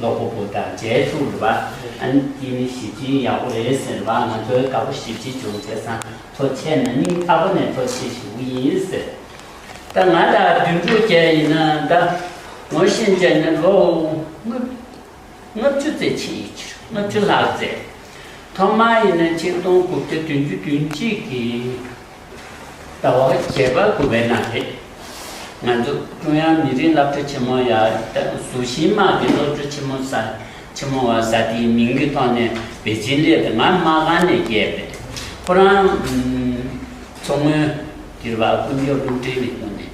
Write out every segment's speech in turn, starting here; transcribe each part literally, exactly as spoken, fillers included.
ལོ་གོ་པོ་དང་མཇལ་ཐུབ་རེད་པ། ཨ་ནི་དེ་ནི་ཞེ་ཅིག་ཡག་པོ་རེད་ཟེར་བ། ང་ཚོའི་དགའ་པོ་ཞེ་ཅིག་བྱུང་། བྱས་ཙང་ཐུགས་རྗེ་ཆེ་ན་སྙིང་ཐག་པ་ནས་ཐུགས་རྗེ་ཆེ་ཞུ་གི་ཡིན་ཟེར། ད་ང་དང་དོན་གྲུབ་རྒྱལ་ཡིན་ན་ད་ངོ་ཤེས་བྱས་ན་ལོ་ལྔ་ལྔ་བཅུ་ཙམ་ཕྱིན་ཡོད་ཀྱི་རེད། ལྔ་བཅུ་ལྷག་ཙམ། ཐོག་མ་ཡིན་ན་ཆིག་སྟོང་དགུ་བརྒྱ་བདུན་ཅུ་དོན་གཅིག་གི་ཟླ་བ་བརྒྱད་པ་དགུ་པའི་ནང་རེད། ང་ཚོ་ཀྲུང་དབྱང་མི་རིགས་སློབ་གྲྭ་ཆེན་མོ་ཡ་ཟུར་ཤིང་དམག་གི་སློབ་གྲྭ་ཆེན་མོ་ཟ་ཆེན་མོ་བ་ཟ་དེའི་མིང་གི་ཐོག་ནས་པེ་ཅིན་སླེབས་ཏེ། ང་དམག་ཁང་ནས་བརྒྱབ་པས། ཁོ་རང་མཚོ་སྔོན་དིར་བ་དཀོན་མཆོག་ཀླུ་སྒྲུབ་ལས་ཁུངས་ནས།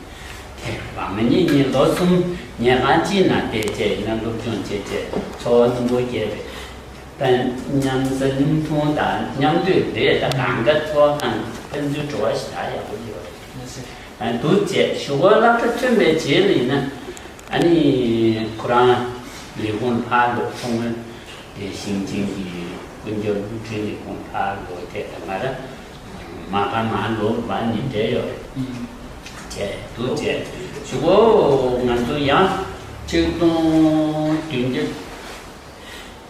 དེ་བ་མ་ཉིད་ཉིད་ལོ་གསུམ་ཉལ་ཁང་གཅིག་ནང་བསྡད་བྱས་ཡིན་ན་སློབ་སྦྱོང་བྱས་བྱས་འཚོ་བ་རྣོན་པོ་བསྐྱལ་བས། ད་མཉམ་ཟ་མཉམ་འཐུང་དང་མཉམ་སྡོད་རེད། ད་གང་ག་འཚོ་བ་ཁང་ཕན་ཚུན་འགྲོ་བ་ཞེ་དྲག་ཡག་པོ་ཡོད་རེད། འདུག་བྱས་གཞུག་གུ་སློབ་གྲྭ་ཐོན་པའི་རྗེས་ལ་ཡིན་ན། ཨ་ནི་ཁོ་རང་ལས་ཁུངས་ཕར་ལོག་མཚོ་སྔོན་དེ་ཞིང་ཆེན་གྱི་དཀོན་མཆོག་ཀླུ་སྒྲུབ་ལས་ཁུངས་ཕར་ལོག་བསྡད། ད་ང་རང་མ་ག་མ་ལོག་བ་ནི་བསྡད་ཡོད་རེད། བྱས་འདུག་བྱས་གཞུག་གུ་ང་ཚོ་ཡང་ཆིག་སྟོང་བདུན་བརྒྱ་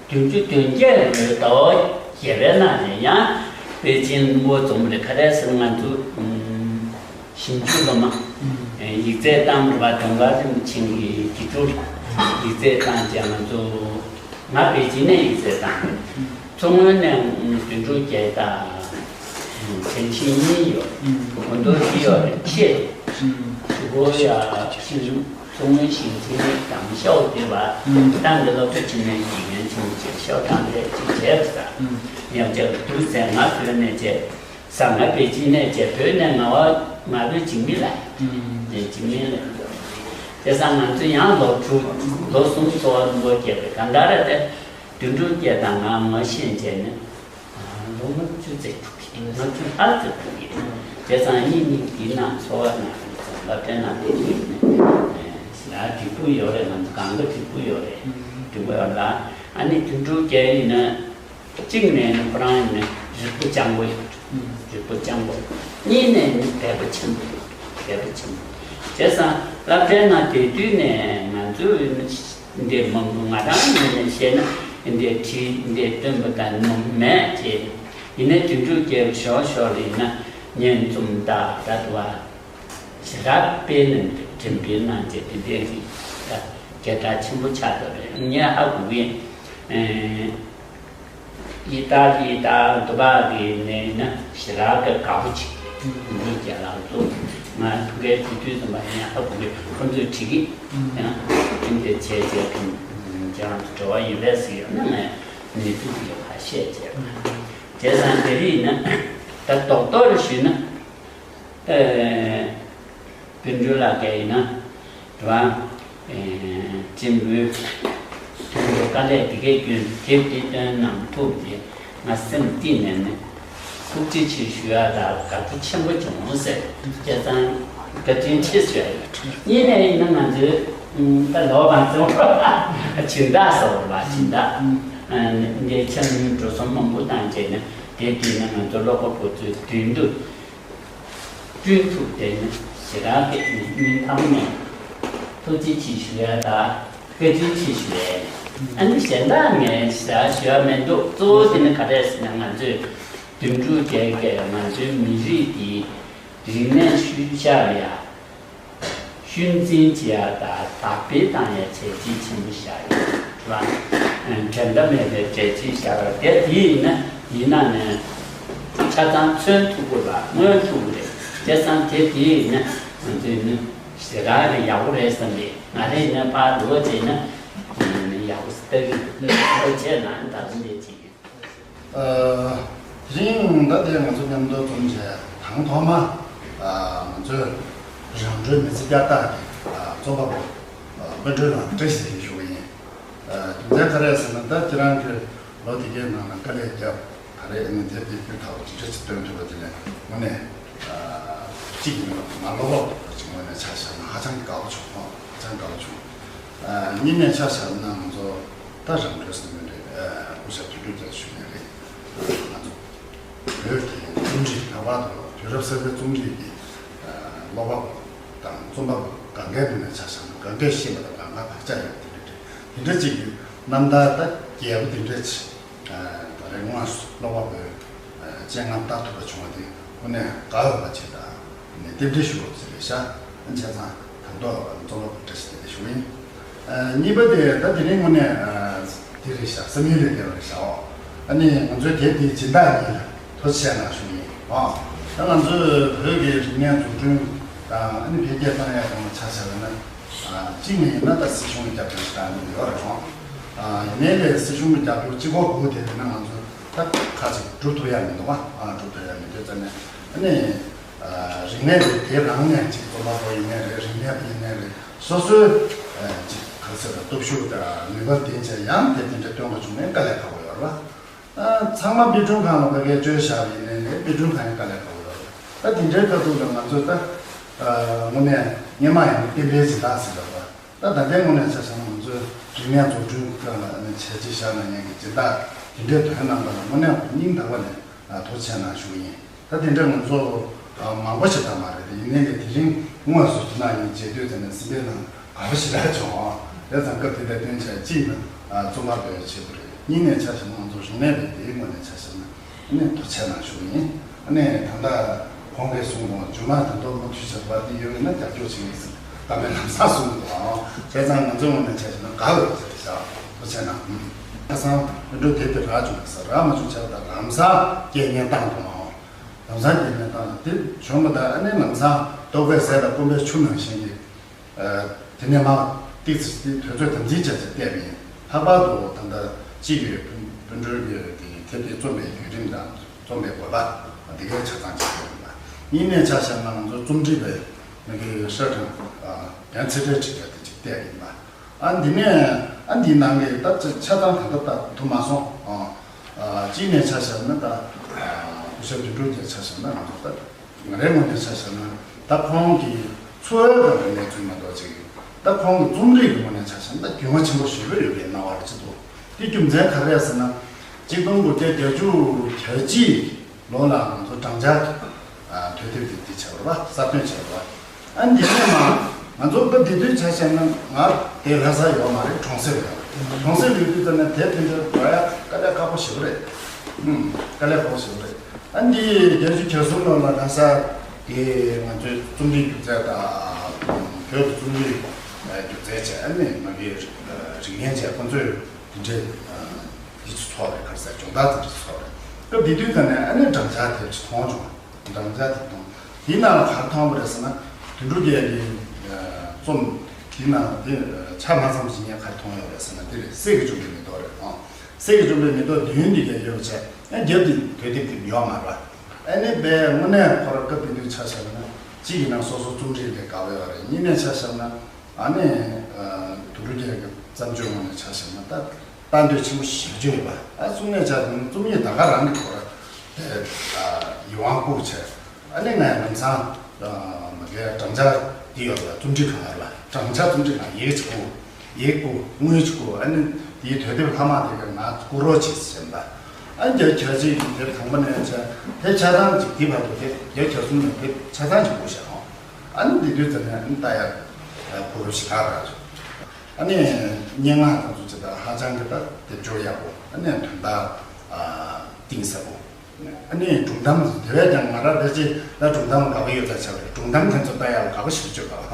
བདུན་ཅུ་དོན་བརྒྱད་ལོའི་ཟླ་བ་བརྒྱད་པའི་ནང་ནས་ཡང་པེ་ཅིན་ལུང་པ་འཛོམས་རེད། ག་རེ་ཟེར་ན་ང་ཚོ་ཞིབ་འཇུག་སློབ་མ་ཡིག་ཚད་བཏང་རེད་པ། དུང་དཀར་རིན་པོ་ཆེ་གི་དགེ་ཕྲུག་ཡིག་ཚད་བཏང་བྱས་ང་ཚོ། ང་པེ་ཅིན་ནས་ཡིག་ཚད་བཏང་རེད། མཚོ་སྔོན་ནས་དོན་གྲུབ་རྒྱལ་དང་། ཨུམ། དྲན་ཤེས་གཉིས་ཡོད། ཨུམ། གོ་འདོད་བཞི་ཡོད་རེད། ཆེ། ཨུམ། གཞུག་གུ་ཡ་ཕྱིར་མཚོ་སྔོན་ཞིང་ཆེན་དང་ཤའོ་སྡེ་བ། ཨུམ། ཏང་གི་སློབ་གྲྭ་ཆེན་མོའི་དགེ་རྒན་ཆེན་མོ་བྱས། ཤའོ་ཏང་ལས་ཅིག་བྱས་པ་ས། ཨུམ། ཡང་བསྐྱར་དུ་ཟེར་ང་བོད་ནས་བྱས། ས་ང་པེ་ཅིན་ནས་བྱས། བོད་ནས་ང་བ་ང་བོད་འཇིགས་མེད་ལ། ཨུམ། འཇིགས་མེད་ལ། དེ་སང་ང་ཚོ་ཡང་ལོ་དྲུག་ལོ་གསུམ་འཚོ་བ་རྣོན་པོ་བསྐྱལ་བས། གང་ལྟར་དེ་དོན་གྲུབ་རྒྱལ་དང་ང་ངོ་ཤེས་བྱས་ནས། ལོ་ལྔ་བཅུ་ཙམ་འཁྲུག་གི། ལྔ་བཅུ་ལྷག་ཙམ་འཁྲུག་གི། བྱས་ཙང་གཉིས་གཉིས་འདི་ནང་འཚོ་བ་ནང་སློབ་གྲྭའི་ནང་དེ་ཡིན་ནས་ཡ་འགྲིག་པོ་ཡོད་རེད། ང་ཚོ་གང་ག་འགྲིག་པོ་ཡོད་རེད། འགྲིག་པོ་ཡོད་ལ། ཨ་ནི་དོན་གྲུབ་རྒྱལ་ཡིན་ན་གཅིག་ནས་ནི་ཁོ་རང་ཡིན་ན་རིག་པ་སྤྱང་པོ་ཡོད། རིག་པ་སྤྱང་པོ། གཉིས་ནས་ནི་དད་པ་ཆེན་པོ་ཡོད། དད་པ་ཆེན་པོ། བྱས་ཙང་སློབ་གྲྭའི་ནང་དེ་དུས་ནས་ང་ཚོ་འདི་མང་པོ། ང་རང་ངོས་ནས་བཤད་ན་འདི་བྲིས་འདི་སྟོན་པ་དང་ནོམ་མེད་ཅེས། ཡིན་ནའི་དོན་གྲུབ་རྒྱལ་ཞོག་ཞོག་ལ་ཡིན་ན་ཉན་འཛོམས་དང་ད་དུ་བ་ཞེ་དྲག་དཔེ་ནས་འགྲེམས་སྤེལ་གནང་རྗེས་དེ་འདྲའི་རིགས་ད་སྐད་གྲགས་ཆེན་པོ་ཆགས་ཐུབ་རེད། ངས་ཧ་གོ་གི། ཨི་ཏཱ་ལི་དང་དུ་བ་གི་ནས་ན་ཞེ་དྲག་གི་དགའ་པོ་ཅིག་འདི་རྒྱ་ལགས་ཚོ་ང་ཐུག་གའི་དུས་དུས་ཙམ་པ་ཡིན་ཧ་གོ་གི། ཁོ་ཚོས་བྲིས་གི་ཡང་དེ་འདྲ་བྱས་བྱས་ཁྱེད་རང་ཚོ་འབྲེལ་བ་ཡོད་པས་ཟེར་ཡོད་ན་ངས་ནུས་ཚུལ་ཡོད་པ་བཤད་བྱས་པ། བྱས་ཙང་དེ་རིགས་ཡིན་ན་ད་རྡོག་རྡོག་རེ་ཞུས་ན། ཨེ། དཔལ་སྒྲོན་ལགས་ཀྱིས་ཡིན་ན་རེད་བ། ཨེ། གཅེན་པོའི་དོན་དུ་དཀའ་ལས་འདི་གས་བསྐྱོན། དེབ་འདི་བཏོན་གནང་ཐུབ་རྗེས་ང་སེམས་གཏིང་ནས་ནི་ཐུགས་རྗེ་ཆེ་ཞུ་ཡ་དང་དགའ་སྤྲོ་ཆེན་པོ་བྱུང་ཟེར། བྱས་ཙང་བཀའ་དྲིན་ཆེ་ཞུ་ཡ་ཡོད། གཉིས་ནས་ཡིན་ན་ང་ཚོའི་ད་ལོ་མང་ཚོ་སྦྱིན་བདག་སོགས་ལ་སྦྱིན་བདག་འདི་ཆ་ནི་འགྲོ་སོང་མང་པོ་བཏང་བྱས་ནས་དེབ་འདི་ནི་ང་ཚོ་ཀློག་པ་པོ་ཚོའི་མདུན་དུ། བསྐྲུན་ཐུབ་དེ་ནི་ཞེ་དྲག་གི་སྙིང་ཐག་ནས་ཐུགས་རྗེ་ཆེ་ཞུ་ཡ་དང་བཀའ་དྲིན་ཆེ་ཞུ་ཡ། ཨ་ནི་གཞན་དག་ངས་ཞེ་དྲག་ཞུ་ཡ་མི་འདུག་གཙོ་བོ་དེ་ནི་ག་རེ་ཟེར་ན་ང་ཚོས་དོན་གྲུབ་རྒྱལ་གྱིས་ང་ཚོའི་མི་རིགས་འདིའི་རིག་གནས་ཤུལ་བཞག་ལ་ཡ། ཤུལ་འཛིན་བྱེད་ཡ་དང་དར་སྤེལ་བཏང་ཡ་བྱས་རྗེས་ཆེན་པོ་བཞག་ཡོད་རེད། འགྲན་ཟླ་མེད་པའི་གྲལ་གཅིག་བཞག་ཡོད་རེད། དེ་ཡིན་ན་ཡིན་ན་ནས་ཆ་ཚང་མཚོན་ཐུབ་དགོས་ལ་མངོན་ཐུབ་དགོས་རེད། བྱས་ཙང་དེ་དེ་ཡིན་ན་ང་ཚོས་ནི་ཞེ་དྲག་གི་ཡག་པོ་རེད་བསམ་པས། ང་རེ་ཡིན་ན་ཕར་འགྲོ་བྱས་ན་ཡག་པོ་ལྟ་གི་འདུག་འགྲོ་བྱས་ན་ད་དུང་འདས་ཅིག་ཡོད། ཨ། དེ་རིང་ད་ལྟའི་ང་ཚོ་མཉམ་དུ་འཛོམས་བྱས་དང་ཐོག་མ། ཨ། ང་ཚོའི་རང་གྲོལ་མི་ཚེ་བསྐྱར་དར་གྱི། ཨ། རྩོམ་པ་པོ། ཨ། དཔལ་སྒྲོན་ལགས་བཀྲ་ཤིས་བདེ་ལེགས་ཞུ་གི་ཡིན། ཨ། རྒྱུ་མཚན་ག་རེ་ཟེར་ན་ད་ཁྱེད་རང་གིས་ལོ་དེ་གའི་ནང་ལ་དཀའ་ལས་བརྒྱབ། ད་རེས་ཨ་ནི་དེབ་དེ་བསྒྱུར་ཐག་ཇི་འདྲ་ཞིག་བཏོན་ཐུབ་པ་དེ་ལས་དངོས་གནས། ཨ། གཅིག་ཡིན་ན་ང་ཀློག་པ་པོ་ཅིག་དངོས་གནས་ཆ་བཞག་ན་ཧ་ཅང་དགའ་པོ་བྱུང་། ཧ་ཅང་དགའ་པོ་བྱུང་། ཨ། གཉིས་ནས་ཆ་བཞག་ན་ང་ཚོ་ད་རང་གྲོལ་ཟེར་མི་རེད། ཨ། སྐུ་ཞབས་དོན་གྲུབ་རྒྱལ་ཞུ་མཁན་རེད། ང་ཚོ་བོད་ཀྱི་རྩོམ་རིག་ད་བར་དུ་དུས་རབས་གསར་པའི་རྩོམ་རིག་གི། ཨ། ཀློག་པ་པོ་དང་རྩོམ་པ་པོ་སྒང་གའི་ངོས་ནས་ཆ་བཞག་ན་སྒང་གས་ཤེས་པ་དང་སྒང་ག་བག་ཆགས་ཡོད་པ་དེ་འདྲ་རེད། དེ་འདྲ་ཅིག་གི་ རྣམ་ཐར་ད་རྒྱས་པོ་དེ་འདྲ་ཅིག་ད་རེས་དངོས་སུ་ཀློག་པ་པོའི་སྤྱན་སྔར་ལྟ་ཐུབ་པ་བྱུང་བ་དེ་དངོས་གནས་དགའ་འོས་པ་ཅིག་དང་ནས་རྟེན་འབྲེལ་ཞུ་དགོས་ཟེར་རེད་ཤག་བྱས་ཙང་དང་ཐོག་རྩོམ་པ་པོ་བཀྲ་ཤིས་བདེ་ལེགས་ཞུ་གི་ཡིན། གཉིས་པ་དེ་ད་དེ་རིང་དངོས་གནས་དེ་རེད་ཤག་བསམ་ཡུལ་ལས་འདས་པ་རེད་ཤག་ཨ་ནི་ང་ཚོའི་དེབ་དེའི་སྦྱིན་བདག་གཉིས་ལ་ཐུགས་རྗེ་ཆེ་གནང་ཞུ་གི་ཡིན། ད་ང་ཚོས་བོད་ཀྱི་རིག་གནས་འཛུགས་སྐྲུན་དང་ཨ་ནི་འཕེལ་རྒྱས་གཏོང་ཡག་གི་ཆ་བཞག་པ་ན། གཅིག་ནས་ཡིན་ན་ད་སྲིད་གཞུང་གི་རྒྱབ་སྐྱོར་ཞིག་བཏང་གི་ཡོད་རེད་རུང་། ཡིན་ནའི་ལས་སྲིད་གཞུང་གི་རྒྱབ་སྐྱོར་གཅིག་པོ་དགོས་དེ་ཡིན་ན་ང་ཚོ་ད་ཁ་ཅིག་སྒྲུབ་ཐུབ་ཡ་མི་འདུག་ཨ། སྒྲུབ་ཐུབ་ཡ་མི་འདུག་ཙང་ནས་ཨ་ནི་རིག་གནས་དེ་དེ་རང་ནས་ཅིག་རྩོམ་པ་པོ་ཡིན་ནའི་རེད། རིག་གནས་པ་ཡིན་ནའི་རེད། སོ་སོའི་ཅིག་ག་ཚོད་ལ་སྟོབས་ཤུགས་དང་ནུས་པ་ལྡན་བྱས་ཡང་དེ་དེ་འདྲ་སྟོན་དགོས་བྱུང་ནའི་དཀའ་ལས་ཁག་པོ་ཡོད་རེད་བ། ཚང་མ་དཔེ་སྐྲུན་ཁང་ལ་ཕ་གིའི་བཅོལ་བཞག་པ་ཡིན་ནའི་རེད། དཔེ་སྐྲུན་ཁང་ཡང་དཀའ་ལས་ཁག་པོ་ཡོད་རེད། ད་དེ་འདྲའི་སྐབས་དུས་ལ་ང་ཚོས་ད་དངོས་གནས་སྔོན་མ་ཡིན་ན་རྟེན་འབྲེལ་སྦྱིན་བདག་ཟེར་བ། ད་ད་ལྟའི་དངོས་གནས་ཆ་བཞག་ན་ང་ཚོའི་རིག་གནས་འཛུགས་སྐྲུན་སྐབས་ལ་ནི་བྱས་རྗེས་བཞག་གནང་མཁན་གྱི་སྦྱིན་བདག་དེ་འདྲའི་དོན་གནང་པ་ལ་དངོས་གནས་སྙིང་ཐག་པ་ནས་ཐུགས་རྗེ་ཆེ་གནང་ཞུ་གི་ཡིན། ད་དེ་འདྲ་ང་ཚོ་མང་པོ་ཞིག་བཏང་མ་རེད་དེ། ཡིན་ནའི་ལས་དེ་རིང་དངོས་སུ་ཁྱེད་རང་གཉིས་མཇལ་དུས་ཙམ་ནས་སེམས་པའི་ནང་དགའ་པོ་ཞེ་དྲག་བྱུང་། དེ་ཙང་སྐབས་དེ་འདྲ་སྟོན་བྱས་གཅིག་ནི་རྩོམ་པ་པོའི་བྱེད་པོ་རེད། གཉིས་ནས་ཆ་བཞག་ན་ང་ཚོ་རིག་གནས་པའི་དེའི་ངོས་ནས་ཆ་བཞག་ན་ནི་ཐུགས་རྗེ་ཆེ་གནང་ཞུ་གི་ཡིན། ཨ་ནི་ད་ལྟ་ཁོང་གིས་གསུངས་འདུག་རྒྱུ་མ་ད་དུང་མུ་མཐུད་བྱས་པ་དེ་ཡོད་ན་རྒྱབ་སྐྱོར་བྱེད་ཀྱི་ཟེར་གཏམ་མེད་ལམ་སང་གསུངས་འདུག་ཨང་། བྱས་ཙང་ང་ཚོའི་ངོས་ནས་ཆ་བཞག་ན་དགའ་འོས་པ་ཞིག་རེད་ཤག་ཐུགས་རྗེ་ཆེ་གནང་། ཁ་སང་འགྲོ་དེབ་དེ་རག་བྱུང་ས་རག་མ་བྱུང་བྱས་པ་དང་ལམ་སང་རྐྱེན་ངན་བཏང་འདུག་ཨང་། ལམ་སང་རྐྱེན་ངན་བཏང་དེ་བྱུང་བ་དང་ཨ་ནི་ལམ་སང་རྟོག་པས་ཟས་དང་སྐོམ་པས་ཆུ་ནང་བཞིན་གྱི། དེ་ནས་མར་ཏིག་ཙི་ཏིག་དུས་ཚོད་དམ་འཛིན་བྱས་ཏེ་བལྟས་པ་ཡིན། ལྷག་པར་དུ་ད་ལྟ་སྤྱི་ཡོངས་སྤུན་སྤུན་གྲོགས་ཀྱི་དེ་དེབ་དེ་རྩོམ་པའི་བརྒྱུད་རིམ་དང་རྩོམ་པའི་དགོས་པ་དེ་གའི་ཆ་ཚང་ཅིག་ཡོད་པ། གཉིས་ནས་ཆ་བཞག་ན་ང་ཚོ་རྩོམ་སྒྲིག་པའི་མི་གི་ཧྲ་ཁྲང་རྒན་ཚེ་བཀྲས་བྲིས་པ་དེ་ཅིག་བལྟས་ཡིན་པ། ཨ་འདི་ནས་ཨ་འདིའི་ནང་གི་ད་ཆ་ཆ་ཚང་གང་ལྟར་ད་ཐུབ་མ་སོང་། ཨ་གཅིག་ནས་ཆ་བཞག་ན་ད་སྐུ་ཞབས་དོན་གྲུབ་ཀྱི་ཆ་བཞག་ན་ང་ཚོ་ད། ང་རའི་ངོས་ནས་ཆ་བཞག་ན་ད་ཁོང་གི་འཚོ་བའི་སྐབས་ཀྱི་གནས་ཚུལ་མ་གཏོགས་ཅིག་ད་ཁོང་གི་རྩོམ་རིག་གི་ངོས་ནས་ཆ་བཞག་ན་ད་རྒྱུས་མངའ་ཆེན་པོ་ཞེ་པོ་ཡོད་པའི་སྣང་བ་རེ་ཅིག་འདུག་དེ་རྒྱུ་མཚན་ག་རེ་རེད་ཟེར་ན། གཅིག་སྟོང་དགུ་བརྒྱ་བརྒྱད་ཅུ་གྱ་གཅིག་ལོ་ལ་ང་ཚོ་སྦྲང་ཆར་དུས་དེབ་དེ་དེ་བྱས་པ་རེད་བ། གསར་ཐོན་བྱས་པ་རེད་བ། ཨ་འདི་ནས་མ་ང་ཚོ་སྐབས་དེ་དུས་ཆ་བཞག་ན་ང་དེ་ལྷ་ས་ཡོད་མ་རེད། གྲོང་གསེབ་ཡོད། གྲོང་གསེབ་ཡོད་དུས་ཙམ་ན་དེབ་དེ་འདྲ་འགྲོ་ཡ་དཀའ་ལས་ཁག་པོ་ཞེ་པོ་རེད། ཨུམ། དཀའ་ལས་ཁག་པོ་ཞེ་པོ་རེད། ཨ་འདི་བརྒྱད་ཅུ་གྱ་གསུམ་ལོ་ལ་ལྷ་ས་དེ་ང་ཚོའི་རྩོམ་རིག་སྒྱུ་རྩལ་དང་བོད་ཀྱི་རྩོམ་རིག་སྒྱུ་རྩལ་བྱས། ཨ་ནི་མ་གི་རིག་གནས་བྱས། ཁོ་ཚོས་དེ་འདྲའི་ཡིད་ཆེས་ཚོགས་རེད། ག་རེ་ཟེར། སྦྱོང་བརྡར་དེ་འདྲ་ཚོགས་རེད། སྐབས་དེ་དུས་ཙམ་ནས་ཨ་ནི་སྦྲང་ཆར་དེ་མཐོང་བྱུང་། སྦྲང་ཆར་དེ་མཐོང་། དེའི་ནང་ལ་ག་རེ་མཐོང་བ་རེད་ཟེར་ན། དོན་གྲུབ་རྒྱལ་གྱི་རྩོམ་དེའི་ནང་དེ་ཆ་མ་ཚང་བ་ཞིག་ངས་ག་རེ་མཐོང་ཡོད་རེད་ཟེར་ན། དེ་རེད། གསེར་གྱིས་བྱུགས་པའི་མེ་ཏོག་རེད་ཨང་། གསེར་གྱིས་བྱུགས་པའི་མེ་ཏོག་བདུན་དེ་གས་ཡོད་པ་བྱས། ཨ་རྒྱབ་དེ་དོས་དེབ་དེ་ཡོད་མ་རེད། ཨ་ནི་དཔེ་དངོས་གནས་ཁོ་རང་སྐབས་དེ་དུས་ཆ་བཞག་ན་གཅིག་ཡིན་ན་སོ་སོ་རྩོམ་རིག་ལས་དགའ་བ་ཡོད་རེད། གཉིས་ནས་ཆ་བཞག་ན། ཨ་ནི་དོན་གྲུབ་རྒྱལ་གྱི་བརྩམས་ཆོས་ངོས་ནས་ཆ་བཞག་ན་ད་ལྟ་འདོད་ཆེན་པོ་ཞེ་པོ་ཅིག་ཡོད་པ། ཨ་གསུང་ནས་ཆ་བཞག་ན་རྩོམ་ཡིག་ད་ག་རང་གི་ཐོག་ལ་དེ་ཡིད་དབང་བཀུག་བྱས། ཨ་ནི་ང་ཡང་ལམ་སང་མ་གའི་སྦྲང་ཆར་དེ་ཡོད་ལ་རྩོམ་སྒྲིག་ཁང་ལ་སྦྲང་ཆར་རྩོམ་སྒྲིག་ཁང་ཡིག་ཅིག་བསྐུར། ཡིག་བསྐུར། དངུལ་ཅིག་བསྐུར། ཨ་ནི་དེའི་དོས་དེབ་ལྷག་མ་དེ་ག་ང་བསྐུར་རོགས་བྱེད་ཟེར་བྱས་པ། ཨ་ནི་བརྒྱ་ཆ་གཅིག་གི་དེབ་དང་པོ་ནས་བྱས་དེབ་ཆ་ཚང་ཅིག་དེ་བར་དུ་དེབ་བརྒྱ་ཆ་གསུམ་ནས་དེབ་ཆ་ཚང་ཅིག་བསྐུར་བཞག་ཨང་། ཨ་ནི་འདི་དུས་ཙམ་ནས་ཨ་ནི་ལྟ་ཡག་གོ་སྐབས་ཞེ་དྲག་རག་བྱུང་། ཨ་ནི་སྙན་ངག་དང་ཚོ་ཇི་ལྟར་ཧ་ཅང་གི་ད་སྡེབ་སྦྱོར་ཡག་པོ། ཨ་ནི་དོན་དག་གཏིང་ཟབ་པོ། ཨ་ནི་སྒྲུང་གཏམ་དེ་བས་ཀྱང་ང་རང་ཕལ་ཆེར་ད་སྒྲུང་གཏམ་དགའ་པོ་ཡོད་ཚ་ཆགས་རེད། སྒྲུང་གཏམ་དེ་ཚོ་ལྟ་ཡག་ལ་དགའ་པོ་ཞེ་པོ་ཅིག་ཡོད་པ།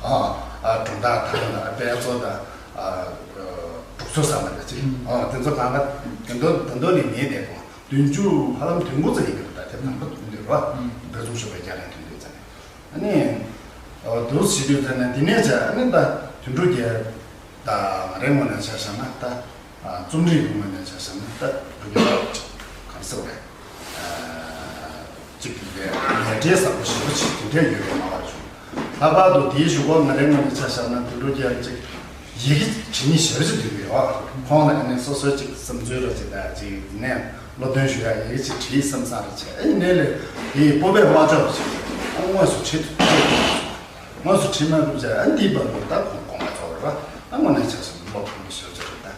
ཨ་ཨ་སྒྲུང་གཏམ་ཐང་དང་དཔེ་མཛོད་དང་། སྒྲུག་རྩོམ་ཟེར་བ་རེད་ཅིག་ཨ་དེ་ཚོ་གང་ག་དེ་འདོ་དེ་འདོ་ནས་མེད་དེ་དང་བདུན་ཅུ་ཧ་ལམ་དོན་དགུ་ཙམ་ཡིན་གྱི་རེད། ད་དེབ་དང་པོ་ཐོན་དུས་རེད་བ། དཔེ་མཛོད་ཞོགས་པའི་རྒྱ་ལན་ཐོན་དུས་ཙམ་ནས། ཨ་ནི་འདུག་བྱེད་དུས་ཙམ་ནས་དེ་ནས་བྱས་ཨ་ནི་ད་དོན་གྲུབ་རྒྱལ་ད་ང་རའི་ངོས་ནས་ཆ་བཞག་ན་ད་རྩོམ་རིག་གི་ངོས་ནས་ཆ་བཞག་ན་ད་དོན་གྲུབ་རྒྱལ་གང་ཟེར་བ་རེད། གཅིག་གི་ལས་ལས་འབྲས་ཟབ་པོ་ཞེ་པོ་ཅིག་དེ་འདྲས་ཡོད་པའི་སྣང་བ་བྱུང་། ལྷག་པར་དུ་དེའི་གཞུག་གུ་ང་རའི་ངོས་ནས་ཆ་བཞག་ན་དོན་གྲུབ་རྒྱལ་གཅིག་ཡི་གེ་བྲིས་མི་ཞེ་པོ་ཅིག་འདུག་ཡོད། ཁོང་ལ་ཨ་ནི་སོ་སོའི་ཅིག་བསམ་ཚུལ་ར་ཅིག་དང་ཅིག་ནས་སློབ་སྟོན་ཞུ་ཡག་ཡི་གེ་ཅིག་བྲིས་བསམ་བསམ་ར་བྱས། ཨ་ནི་ལས་དེའི་སྤོབས་པས་མ་ལྕོགས་པ་ཞིག་ཨ་དངོས་སུ་བྲིས་ཐུབ་དངོས་སུ་བྲིས་མ་ཐུབ་བྱས། ཨ་ནི་དེའི་བར་དུ་ད་ཁོང་དགོངས་པ་རྫོགས་རེད་བ། ཨ་དངོས་གནས་ཆ་བཞག་ན་བློ་ཕམ་པོ་ཞེ་པོ་ཅིག་རེད་ད།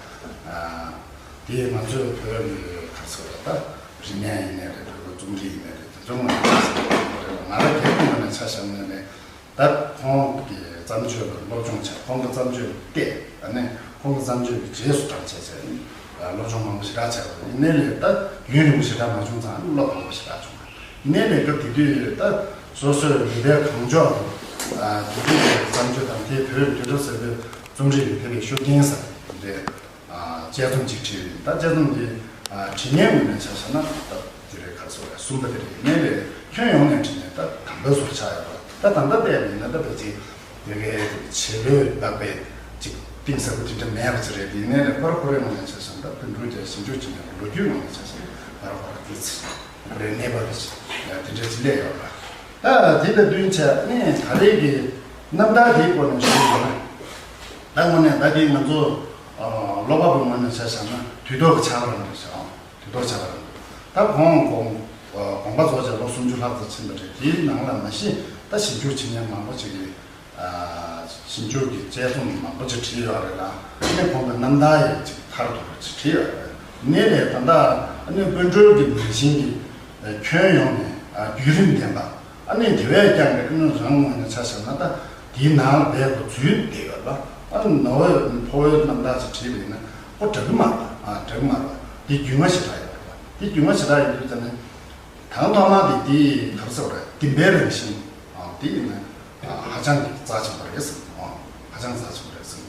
དེ་ང་ཚོའི་བོད་ཀྱི་ག་ཚོད་རེད་ད། རིག་གནས་ཡིན་ནའི་རེད། བོད་ཀྱི་རྩོམ་རིག་ཡིན་ནའི་རེད། དེ་ཚོ་ང་ཚོ་ང་རང་སྒེར་གྱི་ངོས་ནས་ཆ་བཞག་ན་ནི་ད་ཁོང་གི་བརྩམས་ཆོས་ལ་སློབ་སྦྱོང་བྱས། ཁོང་གི་བརྩམས་ཆོས་བལྟས། ཨ་ནི་ ཁོང་གི་བརྩམས་ཆོས་ཀྱི་རྗེས་སུ་འབྲང་བྱས་བྱས་ནས་སློབ་སྦྱོང་མང་པོ་ཞེ་དྲག་བྱས་པ་རེད། ཡིན་ནའི་ལས་ད་ཡུན་རིང་པོ་ཞེ་དྲག་མ་བྱུང་ཙང་ནི་བློ་ཕམ་པོ་ཞེ་དྲག་བྱུང་བ་ཡིན་ནའི་ལས། སྐབས་དེ་དུས་ད་སོ་སོའི་མི་སྡེ་གང་ལྕོགས་ཀྱི་དེ་དུས་ཀྱི་བརྩམས་ཆོས་དང་དེའི་བོད་དུས་རབས་གསར་པའི་རྩོམ་རིག་གི་དེ་ལས་ཤུགས་རྐྱེན་ཟེར་དེ་འདྲའི་དཔྱད་རྩོམ་ཅིག་བྲིས་ཡོད། ད་དཔྱད་རྩོམ་འདི་བྲིས་མཁན་ངོས་ནས་ཆ་བཞག་ན་ད་དེ་རེད། ག་རེ་ཟེར་དགོས་རེད། གསུམ་པ་དེ་རེད། ཡིན་ནའི་ལས་ཁྱོན་ཡོངས་ནས་བྲིས་ནས་ད་དམ་པའི་བཟོ་ཆགས་ཡོད་པ། ད་ད་ལྟ་བལྟས་པ་ཡིན་ན་ད་ཕལ་ཆེར་དེ་གའི་བྱེད་ལས་ལྷག་པའི་ཅིག་གཏིང་ཟབ་པོ་དེ་འདྲ་མེད་པ་ཅིག་རེད། དེ་ཡིན་ནའི་ལས་ཁོ་ར་ཁོ་རའི་ངོས་ནས་ཆ་བཞག་ན་ད་དཔེ་འབྲུ་དེ་ཞིབ་འཇུག་བྱེད་མཁན་གྱི་ལོ་རྒྱུས་ངོས་ནས་ཆ་བཞག་ན་ཁོ་ར་ཁོ་ར་དེ་ཚེ་རེད། གནས་བབ་དེ་དེ་འདྲ་ཅིག་སླེབས་ཡོད་པ། ད་དེ་ལ་བསྟུན་བྱས་ནས་ད་རེས་ཀྱི་རྣམ་ཐར་དེའི་སྐོར་ནས་ཞུ་ཡོད་ན། ད་དངོས་གནས་ད་དེ་ང་ཚོ་ཀློག་པ་པོའི་ངོས་ནས་ཆ་བཞག་ན་དུས་ཐོག་གི་ཆགས་པ་རང་རེད་ཤག་དུས་ཐོག་ཆགས་པ་རང་རེད། ད་ཁོང་དགོངས་དགོངས་པ་རྫོགས་བྱས་ལོ་སུམ་ཅུ་ལྷག་ཙམ་ཕྱིན་པ་རེད། དེའི་ནང་ལ་མ་གཞི་ད་ཞིབ་འཇུག་བྱེད་མཁན་མང་པོ་ཅིག་གིས། ཞིབ་འཇུག་གི་དཔྱད་རྩོམ་མང་པོ་ཅིག་བྲིས་ཡོད་རེད་ལ། ཨ་ནི་ཁོང་གི་རྣམ་ཐར་ཡང་ཅིག་མཐར་ཐུག་པ་ཅིག་བྲིས་ཡོད་རེད། ནས་ལས་ད་ལྟ་ཨ་ནི་དཔལ་སྒྲོལ་གྱི་མིང་ཆེན་གྱི་ཁྱོན་ཡོངས་ནས་བརྒྱུད་རིམ་ལྡན་པ། ཨ་ནི་དེ་བས་ཀྱང་གི་ཨ་ནི་རང་ངོས་ནས་ཆ་བཞག་ན་ད་དེའི་ནང་ལ་བསྡད་དགོས་ཚུལ་བསྡད་ཡོད་ལ། ཨ་ནི་ནོར་བའི་ཕོ་བའི་རྣམ་ཐར་ཅིག་བྲིས་པ་ཡིན་ན་ཁོ་འདྲ་གི་མ་རེད། ཨ་འདྲ་གི་མ་རེད། དེ་རྒྱུས་མངའ་ཞེ་དྲག་ཡོད་རེད། དེ་རྒྱུས་མངའ་ཞེ་དྲག་ཡོད་དུས་ཙམ་ནས། དང་ཐོག་མ་དེ་དེའི་ག་རེ་ཟེར་དགོས་རེད། བདེན་པའི་རང་བཞིན་དེ་ཡིན་ན་ཧ་ཅང་གི་རྩ་ཆེན་པོ་རེད་ཟེར། ཧ་ཅང་རྩ་ཆེན་པོ་རེད་ཟེར།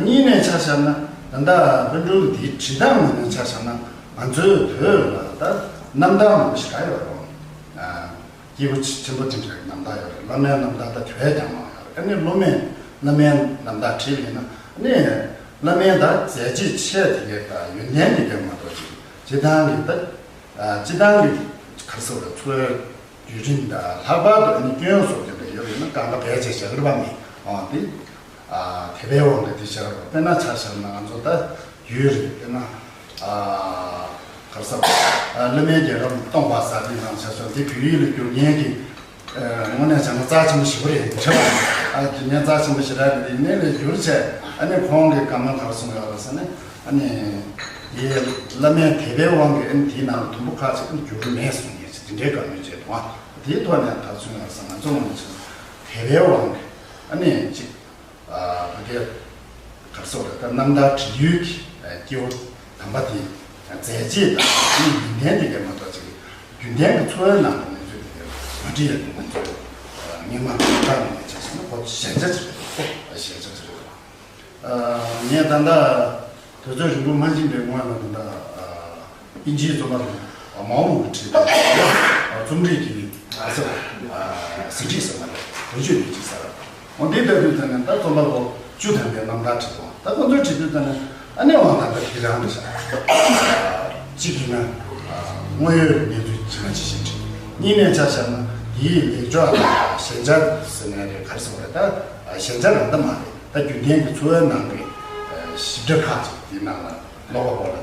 གཉིས་ནས་ཆ་བཞག་ན་ད་ལྟ་དཔལ་སྒྲོལ་གྱི་དེའི་བྲིས་སྟངས་ངོས་ནས་ཆ་བཞག་ན་ང་ཚོའི་བོད་ལ་ད་རྣམ་ཐར་མང་པོ་ཞིག་ག་ཡོད་རེད། སྐྱེས་བུ་ཆེན་པོ་དེ་འདྲའི་རྣམ་ཐར་ཡོད་རེད། བླ་མའི་རྣམ་ཐར་ད་དེ་བས་ཀྱང་མང་ཡོད་རེད། ཨ་ནི་སློབ་མའི་བླ་མའི་རྣམ་ཐར་བྲིས་ཡིན་ན་ཨ་ནི་བླ་མའི་ད་མཛད་རྗེས་ཆེ་དེ་གའི་ད་ཡོན་ཏན་དེ་གའི་མ་གཏོགས་ཅིག་སྤྱིར་བཏང་གི་ད། སྤྱིར་བཏང་གི་ག་རེ་ཟེར་བ་འཚོ་བའི་བརྒྱུད་རིམ་དང་ལྷག་པར་དུ་ཨ་ནི་སྐྱོན་སོགས་ཀྱི་འབྲེལ་ཡོད་ཡིན་ན་གང་ག་བས་བྱས་བཞག་གི་རེད་པ། མི་འོང་དེ་དེ་བས་འོང་གི་དེ་བཞག་གི་རེད། དཔེར་ན་ཆ་བཞག་ན་ང་ཚོ་ད་ཡུལ་རེད། དཔེར་ན་ག་རེ་ཟེར་བ་བླ་མའི་རྒྱལ་ཁམས་སྟོང་པ་ཟེར་དེ་ནང་ཆ་བཞག་དེ་བོད་ཡིག་ལ་བསྒྱུར་མཁན་གྱི། དངོས་གནས་བྱས་ན་རྩ་ཆེན་པོ་ཞེ་པོ་རེད་འདི་ཆ་བ། ཨ་དེ་ནས་རྩ་ཆེན་པོ་ཞེ་དྲག་རེད། དེ་ནས་ལས་བསྒྱུར་བྱས་ཨ་ནི་ཁོང་གི་བཀའ་མོལ་ག་རེ་གསུངས་ཡོད་རེད་ཟེར་ན། ཨ་ནི་དེ་བླ་མའི་དད་པའི་དབང་གིས་ཨ་ནི་དེའི་ནང་ལ་དུམ་བུ་ཁག་ཅིག་ཨ་ནི་བསྒྱུར་གི་མེད་གསུངས་ཡོད་ཅིག་དེ་འདྲའི་བཀའ་མོལ་བྱས་འདུག་ཨ། དེའི་ཐོག་ནས་ད་གསུངས་ཡོད་རེད་ཟེར། ང་ཚོ་ངོས་ནས་བྱས་ན་དད་པའི་དབང་གིས་ཨ་ནི་ཅིག་ཕ་གིའི་ག་རེ་ཟེར་དགོས་རེད། ད་རྣམ་ཐར་བྲིས་ཡུལ་གྱི་སྐྱེ་བོ་དམ་པ་དེའི་མཛད་རྗེས་དང་ཡོན་ཏན་དེ་གའི་མ་གཏོགས་ཅིག་རྒྱུན་ལྡན་གྱི་འཚོ་བའི་ནང་གི་གནས་ཚུལ་དེ་གའི་མ་བྲིས་ཡག་གི་ང་ཚོས་སྔོན་མ་ང་རང་ངོས་ནས་བྱས་ན་ཁོ་ཞན་ཆ་ཅིག་རེད། ཞན་ཆ་ཅིག་རེད། ངས་ད་ལྟ་དུས་ཚོད་རིང་པོ་མ་ཕྱིན་པའི་སྔོན་ལ་ད་ལྟ་ཨིན་ཇིའི་རྩོམ་པ་པོ་མའོ་མུའུ་གིས་བྲིས་པའི་རྩོམ་རིག་གི་ཟིན་བྲིས་ཟེར་བ་རེད། དོན་གཅོད་ལས་ཀྱི་ཟེར། འོ་འདི་ལྟ་དུས་ཙམ་ནས་ད་རྩོམ་པ་པོ་བཅུ་ཐམ་པའི་རྣམ་ཐར་བྲིས་སོང་། ད་ཁོ་ཚོས་བྲིས་དུས་ཙམ་ནས་ཨ་ནི་དབང་ད་ལྟ་དེ་རང་རེད་ཤག་གཅིག་ཡིན་ན་དངོས་ཡོད་གནས་ཚུལ་ཇི་མ་ཇི་བཞིན་བྲིས། གཉིས་ནས་ཆ་བཞག་ན་དེའི་ལེགས་ཕྱོགས་དང་ཞན་ཆ་ཟེར་ན་རེད། ག་རེ་ཟེར་དགོས་རེད། ད་ཞན་ཆ་རང་ད་མ་རེད། ད་རྒྱུན་ལྡན་གྱི་འཚོ་བའི་ནང་གི་ཞིབ་ཕྲ་ཁག་ཅིག་དེའི་ནང་ལ་ཀློག་པ་པོ་ལ་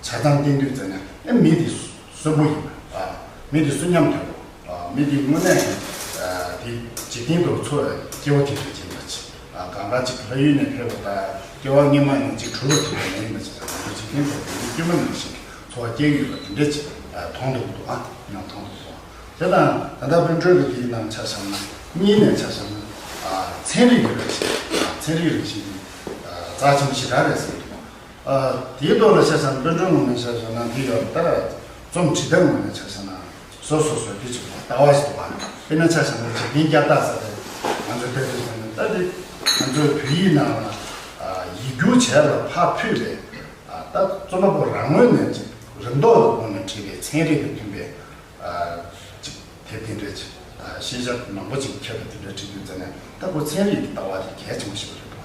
ཆ་ཚང་བསྟན་དུས་ཙམ་ནས་ཨེ་མི་དེ་གསོན་པོ་ཡིན་པ། མི་དེ་གསོན་ཉམས་དོད་པོ། མི་དེ་དངོས་གནས་དེ་འཇིག་རྟེན་དུ་འཚོ་བའི་སྐྱེ་བོ་དེ་འདྲ་ཅིག་ཡིན་པ་ཅིག་གང་ག་ཅིག་ལྷ་ཡུལ་ནས་ཕེབས་པ་དང་སྐྱེ་བ་སྔོན་མ་ནས་ཅིག་གྲུབ་པ་དེ་འདྲ་མ་ཡིན་པ་ཅིག་ང་ཚོ་འཇིག་རྟེན་དུ་དེ་འདྲ་དཀྱུས་མ་ནང་བཞིན་གྱི་འཚོ་བ་སྐྱེལ་ཡོད་པ་དེ་འདྲ་ཅིག་མཐོང་ཐུབ་འདུག་ཨ་ཡང་མཐོང་ཐུབ་འདུག་དེ་དང་ད་ལྟ་དཔལ་སྒྲོན་གྱི་དེའི་ནང་ཆ་བཞག་ན་གཉིས་ནས་ཆ་བཞག་ན་ཚན་རིག་གི་རང་བཞིན། ཚན་རིག་རང་བཞིན་དེ་རྩ་ཆེན་པོ་ཞེ་དྲག་རེད་ཟེར་གྱི་འདུག་དེའི་ཐོག་ལ་ཆ་བཞག་ན་དཔལ་སྒྲོན་ངོས་ནས་ཆ་བཞག་ན་འདི་ཡོད་ལྟར་རྩོམ་བྲིས་སྟངས་ངོས་ནས་ཆ་བཞག་ན་སོ་སོ་སོའི་དེ་ཅིག་ལྟ་བ་ཞིག་འདུག་དཔེར་ན་ཆ་བཞག་ན་འཇིག་རྟེན་བསྐྱར་བརྟག་ཟེར་ཏེ་ང་ཚོའི་དཔེ་དེ་བཞག་ན་ད་དེ་ང་ཚོའི་བོད་ཡིག་ནང་ལ་ཡིག་སྒྱུར་བྱས་ལ་ཕར་ཕུལ་བའི་ད་རྩོམ་པ་པོ་རང་ངོས་ནས་ཅིག་རིམ་ཐོག་ཏུ་ངོས་ནས་བྲིས་པའི་ཚན་རིག་དང་མཐུན་པའི། ཅིག་དེབ་དེ་འདྲས་ཅིག་ཤེས་བྱ་མང་པོ་ཅིག་ཁྱབ་པའི་དེ་འདྲ་བྲིས་དུས་ཙམ་ནས་ད་ཁོ་ཚན་རིག་གི་ལྟ་བ་དེ་གལ་ཆེན་པོ་ཞིག་རེད་འདུག་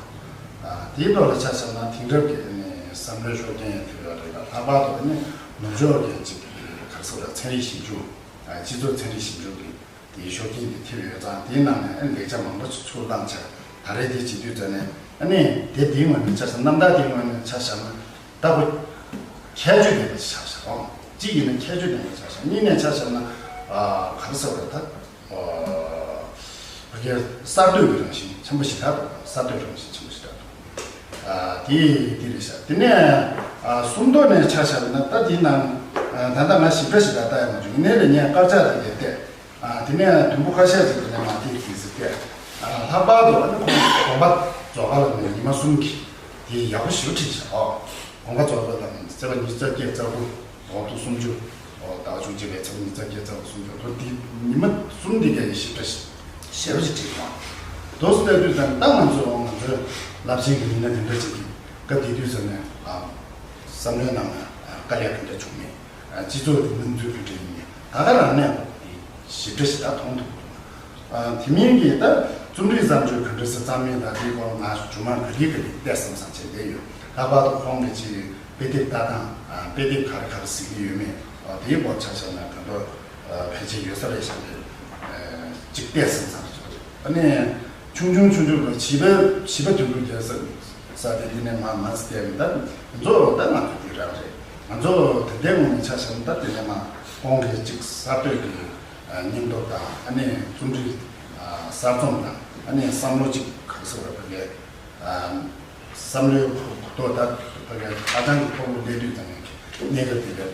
དེའི་ཐོག་ལ་ཆ་བཞག་ན་དེང་རབས་ཀྱི་ནི་བསམ་བློའི་ཤུགས་རྐྱེན་ཡང་ཐེབས་ཡོད་རེད་ལ། ལྷག་པར་དུ་ནི་ནུབ་ཕྱོགས་ཀྱི་ཅིག་ག་རེ་ཟེར་ཚན་རིག་ཞིབ་འཇུག་སྤྱི་ཚོགས་ཚན་རིག་ཞིབ་འཇུག་གི་དེའི་ཤུགས་རྐྱེན་དེ་ཐེབས་ཡོད་ཙང་། དེའི་ནང་ནས་ཨ་ནི་ལེགས་ཆ་མང་པོ་ཅིག་ཚུར་བླངས་བྱས་ད་རེས་དེ་བྱེད་དུས་ཙམ་ནས་ཨ་ནི་དེབ་དེའི་ངོས་ནས་ཆ་བཞག་རྣམ་ཐར་དེའི་ངོས་ནས་ཆ་བཞག་ན། ལྟ་བུ་ཁྱད་ཆོས་ལྡན་པ་ཞིག་ཆགས་ཤག་གཅིག་ཡིན་ན་ཁྱད་ཆོས་ལྡན་པ་ཆགས་ཤག་གཉིས་ནས་ཆ་བཞག་ན་ག་རེ་ཟེར་བ་རེད་ད། ཕ་གིའི་གསར་གཏོད་ཀྱི་རང་བཞིན་ཆེན་པོ་ཞེ་དྲག་འདུག་གསར་གཏོད་རང་བཞིན་ཆེན་པོ་ཞེ་དྲག་འདུག་དེ་དེ་རེད་ཤག་དེ་ནས་གསུམ་མདོ་ནས་ཆ་བཞག་ན་ད་དེའི་ནང་ད་ལྟ་ང་ཞིབ་ཕྲ་ཞེ་དྲག་ལྟ་ཡ་མ་བྱུང་། ཡིན་ནའི་ལས་ངས་དཀར་ཆག་དེ་ལས་བལྟས། དེ་ནས་དུམ་བུ་ཁ་ཤས་ཅིག་དེ་ནས་མ་དེ་གི་ཟིག་བལྟས། ལྷག་པར་དུ་ཨ་ནི་ཁོང་དགོངས་པ་རྫོགས་པ་ལ་ནས་ཉི་མ་གསུམ་གྱི་ ཡག་པོ་ཞེ་པོ་བྲིས་ཤག་ཨོ། གོམ་ཁ་རྫོགས་པ་དང་ཚེས་པ་ཉི་ཤུ་རྩ་བརྒྱད་རྩ་དགུ། འོག་ཏུ་སུམ་ཅུ། འོ་ཟླ་བ་བཅུ་གཅིག་པའི་ཚེས་པ་ཉི་ཤུ་རྩ་བརྒྱད་རྩ་དགུ་སུམ་ཅུ། ལོ་འདི་ཉི་མ་གསུམ་འདི་གའི་ཞིབ་ཕྲ་ཞིབ་ཞེ་པོ་ཞིག་བྲིས་སོང་། འདུག་སེ་ལྟ་དུས་ཙམ་ད་ང་ཚོ་ང་ཚོའི་རླབས་ཆེན་གྱི་མི་སྣ་དེ་འདྲ་ཅིག་གིས་སྐབས་དེ་དུས་ཙམ་ནས་ཨ་བསམ་བློའི་ནང་ན་ཨ་དཀའ་ལས་ག་འདྲ་བྱུང་མེད། ཨ་སྤྱི་ཚོགས་ཀྱི་སྣང་ཚུལ་ག་འདྲ་ཡིན་མིན་ད་ག་རང་ནས་ཞིབ་ཕྲ་ཞིག་ད་མཐོང་ཐུབ་འདུག་ཨ་དེ་མིན་གྱི་ད་རྩོམ་རིག་བརྩམས་ཆོས་ག་འདྲ་ཞིག་བརྩམས་མིན་ད་དེའི་སྐོར་ང་རྗེས་མ་ག་དུས་ག་དུས་བལྟས་བསམ་བསམ་བྱས་བསྡད་ཡོད། ལྷག་པར་དུ་ཁོང་གི་ཅིག་དཔེ་དེབ་ལྟ་སྟངས། ཨ་དཔེ་དེབ་ག་རེ་ག་རེ་གཟིགས་ཀྱི་ཡོད་མེད། ཨ་དེའི་སྐོར་ཆ་བཞག་ན་ག་འདྲ་ཨ་ཕལ་ཆེར་ཡོད་ས་རེད་བཞག་པས། ཨ་ཅིག་བལྟས་བསམ་བསམ་བྱས། ཨ་ནི་ཆུང་ཆུང་ཆུང་ཆུང་ལ་བྱིས་པ་བྱིས་པ་དོན་གྲུབ་རྒྱལ་ས་ས་དེ་དེ་ནས་མ་མ་ཟི་བལྟས་མི་ད་ང་ཚོ་ད་ང་ཚོ་དེ་རང་རེད། ང་ཚོ་དེ་འདྲའི་ངོས་ནས་ཆ་བཞག་ན་ད་དེ་ནས་མ་ཁོང་གི་ཅིག་གསར་གཏོད་ཀྱི་ཨ་སྙིང་སྟོབས་དང་། ཨ་ནི་རྩོམ་རིག་ཨ་གསར་རྩོམ་དང་། ཨ་ནི་བསམ་བློ་ཅིག་ག་རེ་ཟེར་བ་ཕ་གིའི་ཨ་བསམ་བློའི་གོ་གོ་རྟོགས་ད་ཕ་གིའི་ཧ་ཅང་གི་མཐོ་པོ་སླེབས་དུས་ཙམ་ནས་གནས་སྐབས་དེ་ལ་དེ་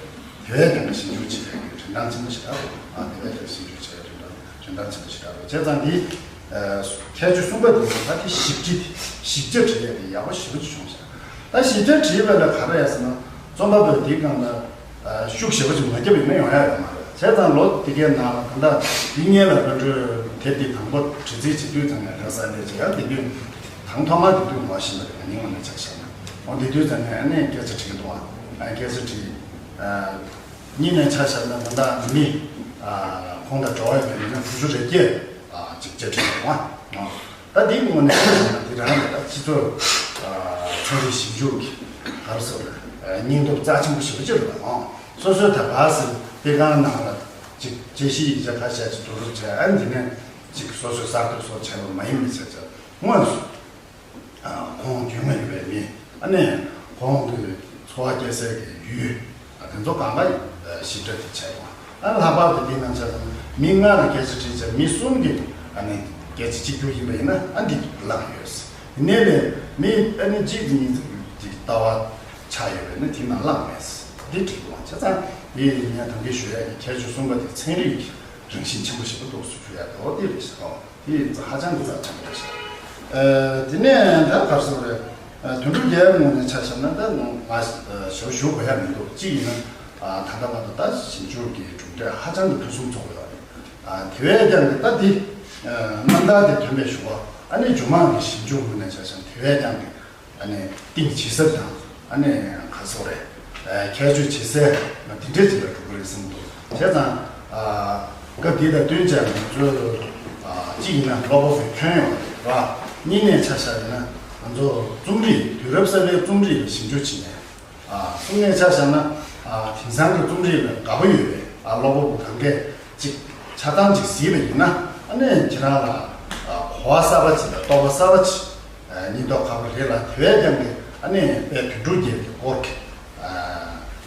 བས་ཀྱང་ཞིབ་འཇུག་བྱེད་ཡག་གི་རིན་ཐང་ཆེན་པོ་ཞིག་རེད་འདུག་ཨ་དེ་བས་ཀྱང་ཞིབ་འཇུག་བྱེད་ཡག་རིན་ཐང་རིན་ཐང་ཆེན་པོ་ཞིག་རེད་འདུག་བྱས་ཙང་འདི་ཁྱད་ཆོས་གསུམ་པ་དེ་ད་དེ་ཞིབ་ཕྲ་དེ་ཞིབ་ཆ་བྲིས་ཡག་དེ་ཡག་པོ་ཞེ་པོ་ཅིག་བྱུང་ཤག་ད་ཞིབ་ཆ་བྲིས་པ་ལ་ག་རེ་ཡ་ཟེར་ན་རྩོམ་པ་པོས་དེའི་སྒང་ལ་ཨ་ཤུགས་ཞེ་པོ་ཅིག་མ་བརྒྱབ་ཡིན་ན་ཡོང་ཡ་ཡོད་མ་རེད། བྱས་ཙང་ལོ་འདི་གའི་ནང་ལ་ད་ལྟ་འདི་སྔོན་ལ་བོད་ཕྲུག་དེབ་འདི་དང་པོ་བྲི་རྩིས་བྱེད་དུས་ཙམ་ནས་རེད་ས་ལས་བྱེད་ཡ་འདི་དུས་དང་ཐོག་མ་འདི་དུས་ངོ་ཤེས་པ་རེད། ང་ནི་ངོ་ནས་ཆ་བཞག་ན་འོ་འདི་དུས་ཙམ་ནས་ཨ་ནི་སྐད་ཆ་དྲིས་འདུག་ཨ་སྐད་ཆ་དྲིས། ཨ་གཉིས་ནས་ཆ་བཞག་ན་ད་ལྟ་མི་ཨ་ཁོང་དང་འབྲེལ་བ་ཡོད་པའི་མི་སྣ་དྲུག་ཅུ་རེ་བརྒྱད་ཨ་ཅིག་བཅར་འདྲི་འདུག་ཨ། ད་འདིའི་ངོས་ནས་བཤད་ན་འདི་རང་ལ་ད་སྤྱི་ཚོགས་ཚན་རིག་ཞིབ་འཇུག་གི་ག་རེ་ཟེར་བ་སྙིང་སྟོབས་རྩ་ཆེན་པོ་ཞེ་པོ་ཅིག་རེད་པ། སོ་སོའི་ད་ག་ཟེར་དཔེ་ཁང་ནང་ལ་ཅིག་དཔྱད་གཞི་ཡིག་ཆ་ཁ་ཤས་ཅིག་བསྡུ་རུབ་བྱས། ཨ་འདི་ནས་ཅིག་སོ་སོའི་གསར་གཏོད་སོགས་བྱས་པ་མ་ཡིན་པའི་ཆ་ཆ་དངོས་སུ་ཁོང་རྒྱུས་མངའ་ཡོད་པའི་མི། ཨ་ནས་ཁོང་གི་འཚོ་བ་སྐྱེལ་སའི་གི་ཡུལ། ཨ་དེ་ཚོ་གང་ག་ཞིབ་ཕྲ་དེ་བྱས་ཡོང་། ཨ་ལྷག་པར་དུ་དེའི་ནང་ཆ་ཚང་མི་ལྔ་ལ་སྐད་ཆ་དྲིས་བྱས། མི་གསུམ་གྱིས་ཨ་ནི་སྐད་ཆ་གཅིག་གྱུར་ཡིན་པ་ཡིན་ན་ཨ་འདི་བླངས་ཡོད། ཡིན་ནའི་ལས་མི་ཨ་ནི་གཅིག་གཉིས་ཀྱི་ལྟ་བ་ཆགས་ཡོད་པས་ན་དེའི་ནང་བླངས་མེད། འདི་དྲིས་དགོས་བྱས་ཙང་དེ་ཡིན་ན་ད་གིན་ཞུ་ཡག་གི་ཁྱད་ཆོས་གསུམ་པ་དེ་ཚན་རིག་གི་རང་བཞིན་ཆེན་པོ་ཞིག་ཏུ་འདུག་སེ་ཞུ་ཡག་འོ་དེ་རེད་ཤག་དེ་ཧ་ཅང་གི་རྩ་ཆེན་པོ་རེད་ཤག་ཨ་དེ་ནས་ད་ག་རེ་ཟེར་རེད། ཨ་དོན་གྲུབ་རྒྱལ་ངོས་ནས་ཆ་བཞག་ན་ད་ང་ཞུ་ཞུ་དགོས་ཡག་མི་འདུག་གཅིག་ཡིན་ན་ཨ་ད་ལྟ་བར་དུ་ད་ཞིབ་འཇུག་གི་གྲུབ་འབྲས་ཧ་ཅང་གི་ཕུན་སུམ་ཚོགས་པ་ཡོད་རེད། ཨ་དེ་བས་ཀྱང་གི་ད་འདི་ཨ་རྣམ་ཐར་དེ་ཐོན་པའི་གཞུག་གུ་ཨ་ནི་མཇུག་མ་གི་ཞིབ་འཇུག་ངོས་ནས་ཆ་བཞག་ན་དེ་བས་ཀྱང་གི་ཨ་ནི་གཏིང་ཇེ་ཟབ་དང་། ཨ་ནི་ག་རེ་ཟེར་རེད། ཨ་ཁྱད་ཆོས་ཇེ་གསལ་ང་དེ་འདྲས་ཅིག་ལ་འགྲོ་གི་རེད་བསམ་འདུག་བྱས་ཙང་ཨ་སྐབས་འདི་དང་བསྟུན་བྱས་ང་ཚོས་ཨ་གཅིག་ཡིན་ན་བློ་སྤོབས་པའི་ཁྱོན་ཡོད་རེད་པ། གཉིས་ནས་ཆ་བཞག་ཡིན་ན་ང་ཚོ་རྩོམ་རིག་དུས་རབས་གསར་པའི་རྩོམ་རིག་ལ་ཞིབ་འཇུག་བྱེད་མཁན། ཨ་གསུམ་ནས་ཆ་བཞག་ན་ཨ་དེང་སང་གི་རྩོམ་རིག་ལ་དགའ་པོ་ཡོད་པའི་ཨ་བློ་སྤོབས་པ་གང་གས་ཅིག་ཆ་ཚང་ཅིག་གཟིགས་པ་ཡིན་ན། ཨ་ནི་ཁྱེད་རང་ལ་ཨ་གོ་བ་གསར་པ་ཅིག་དང་རྟོགས་པ་གསར་པ་ཅིག་ཨ་སྙིང་སྟོབས་ཁ་པོ་རེད་ལ། དེ་བས་ཀྱང་གི་ཨ་ནི་དཔལ་དོན་གྲུབ་རྒྱལ་གྱི་སྐོར་གྱི་ཨ་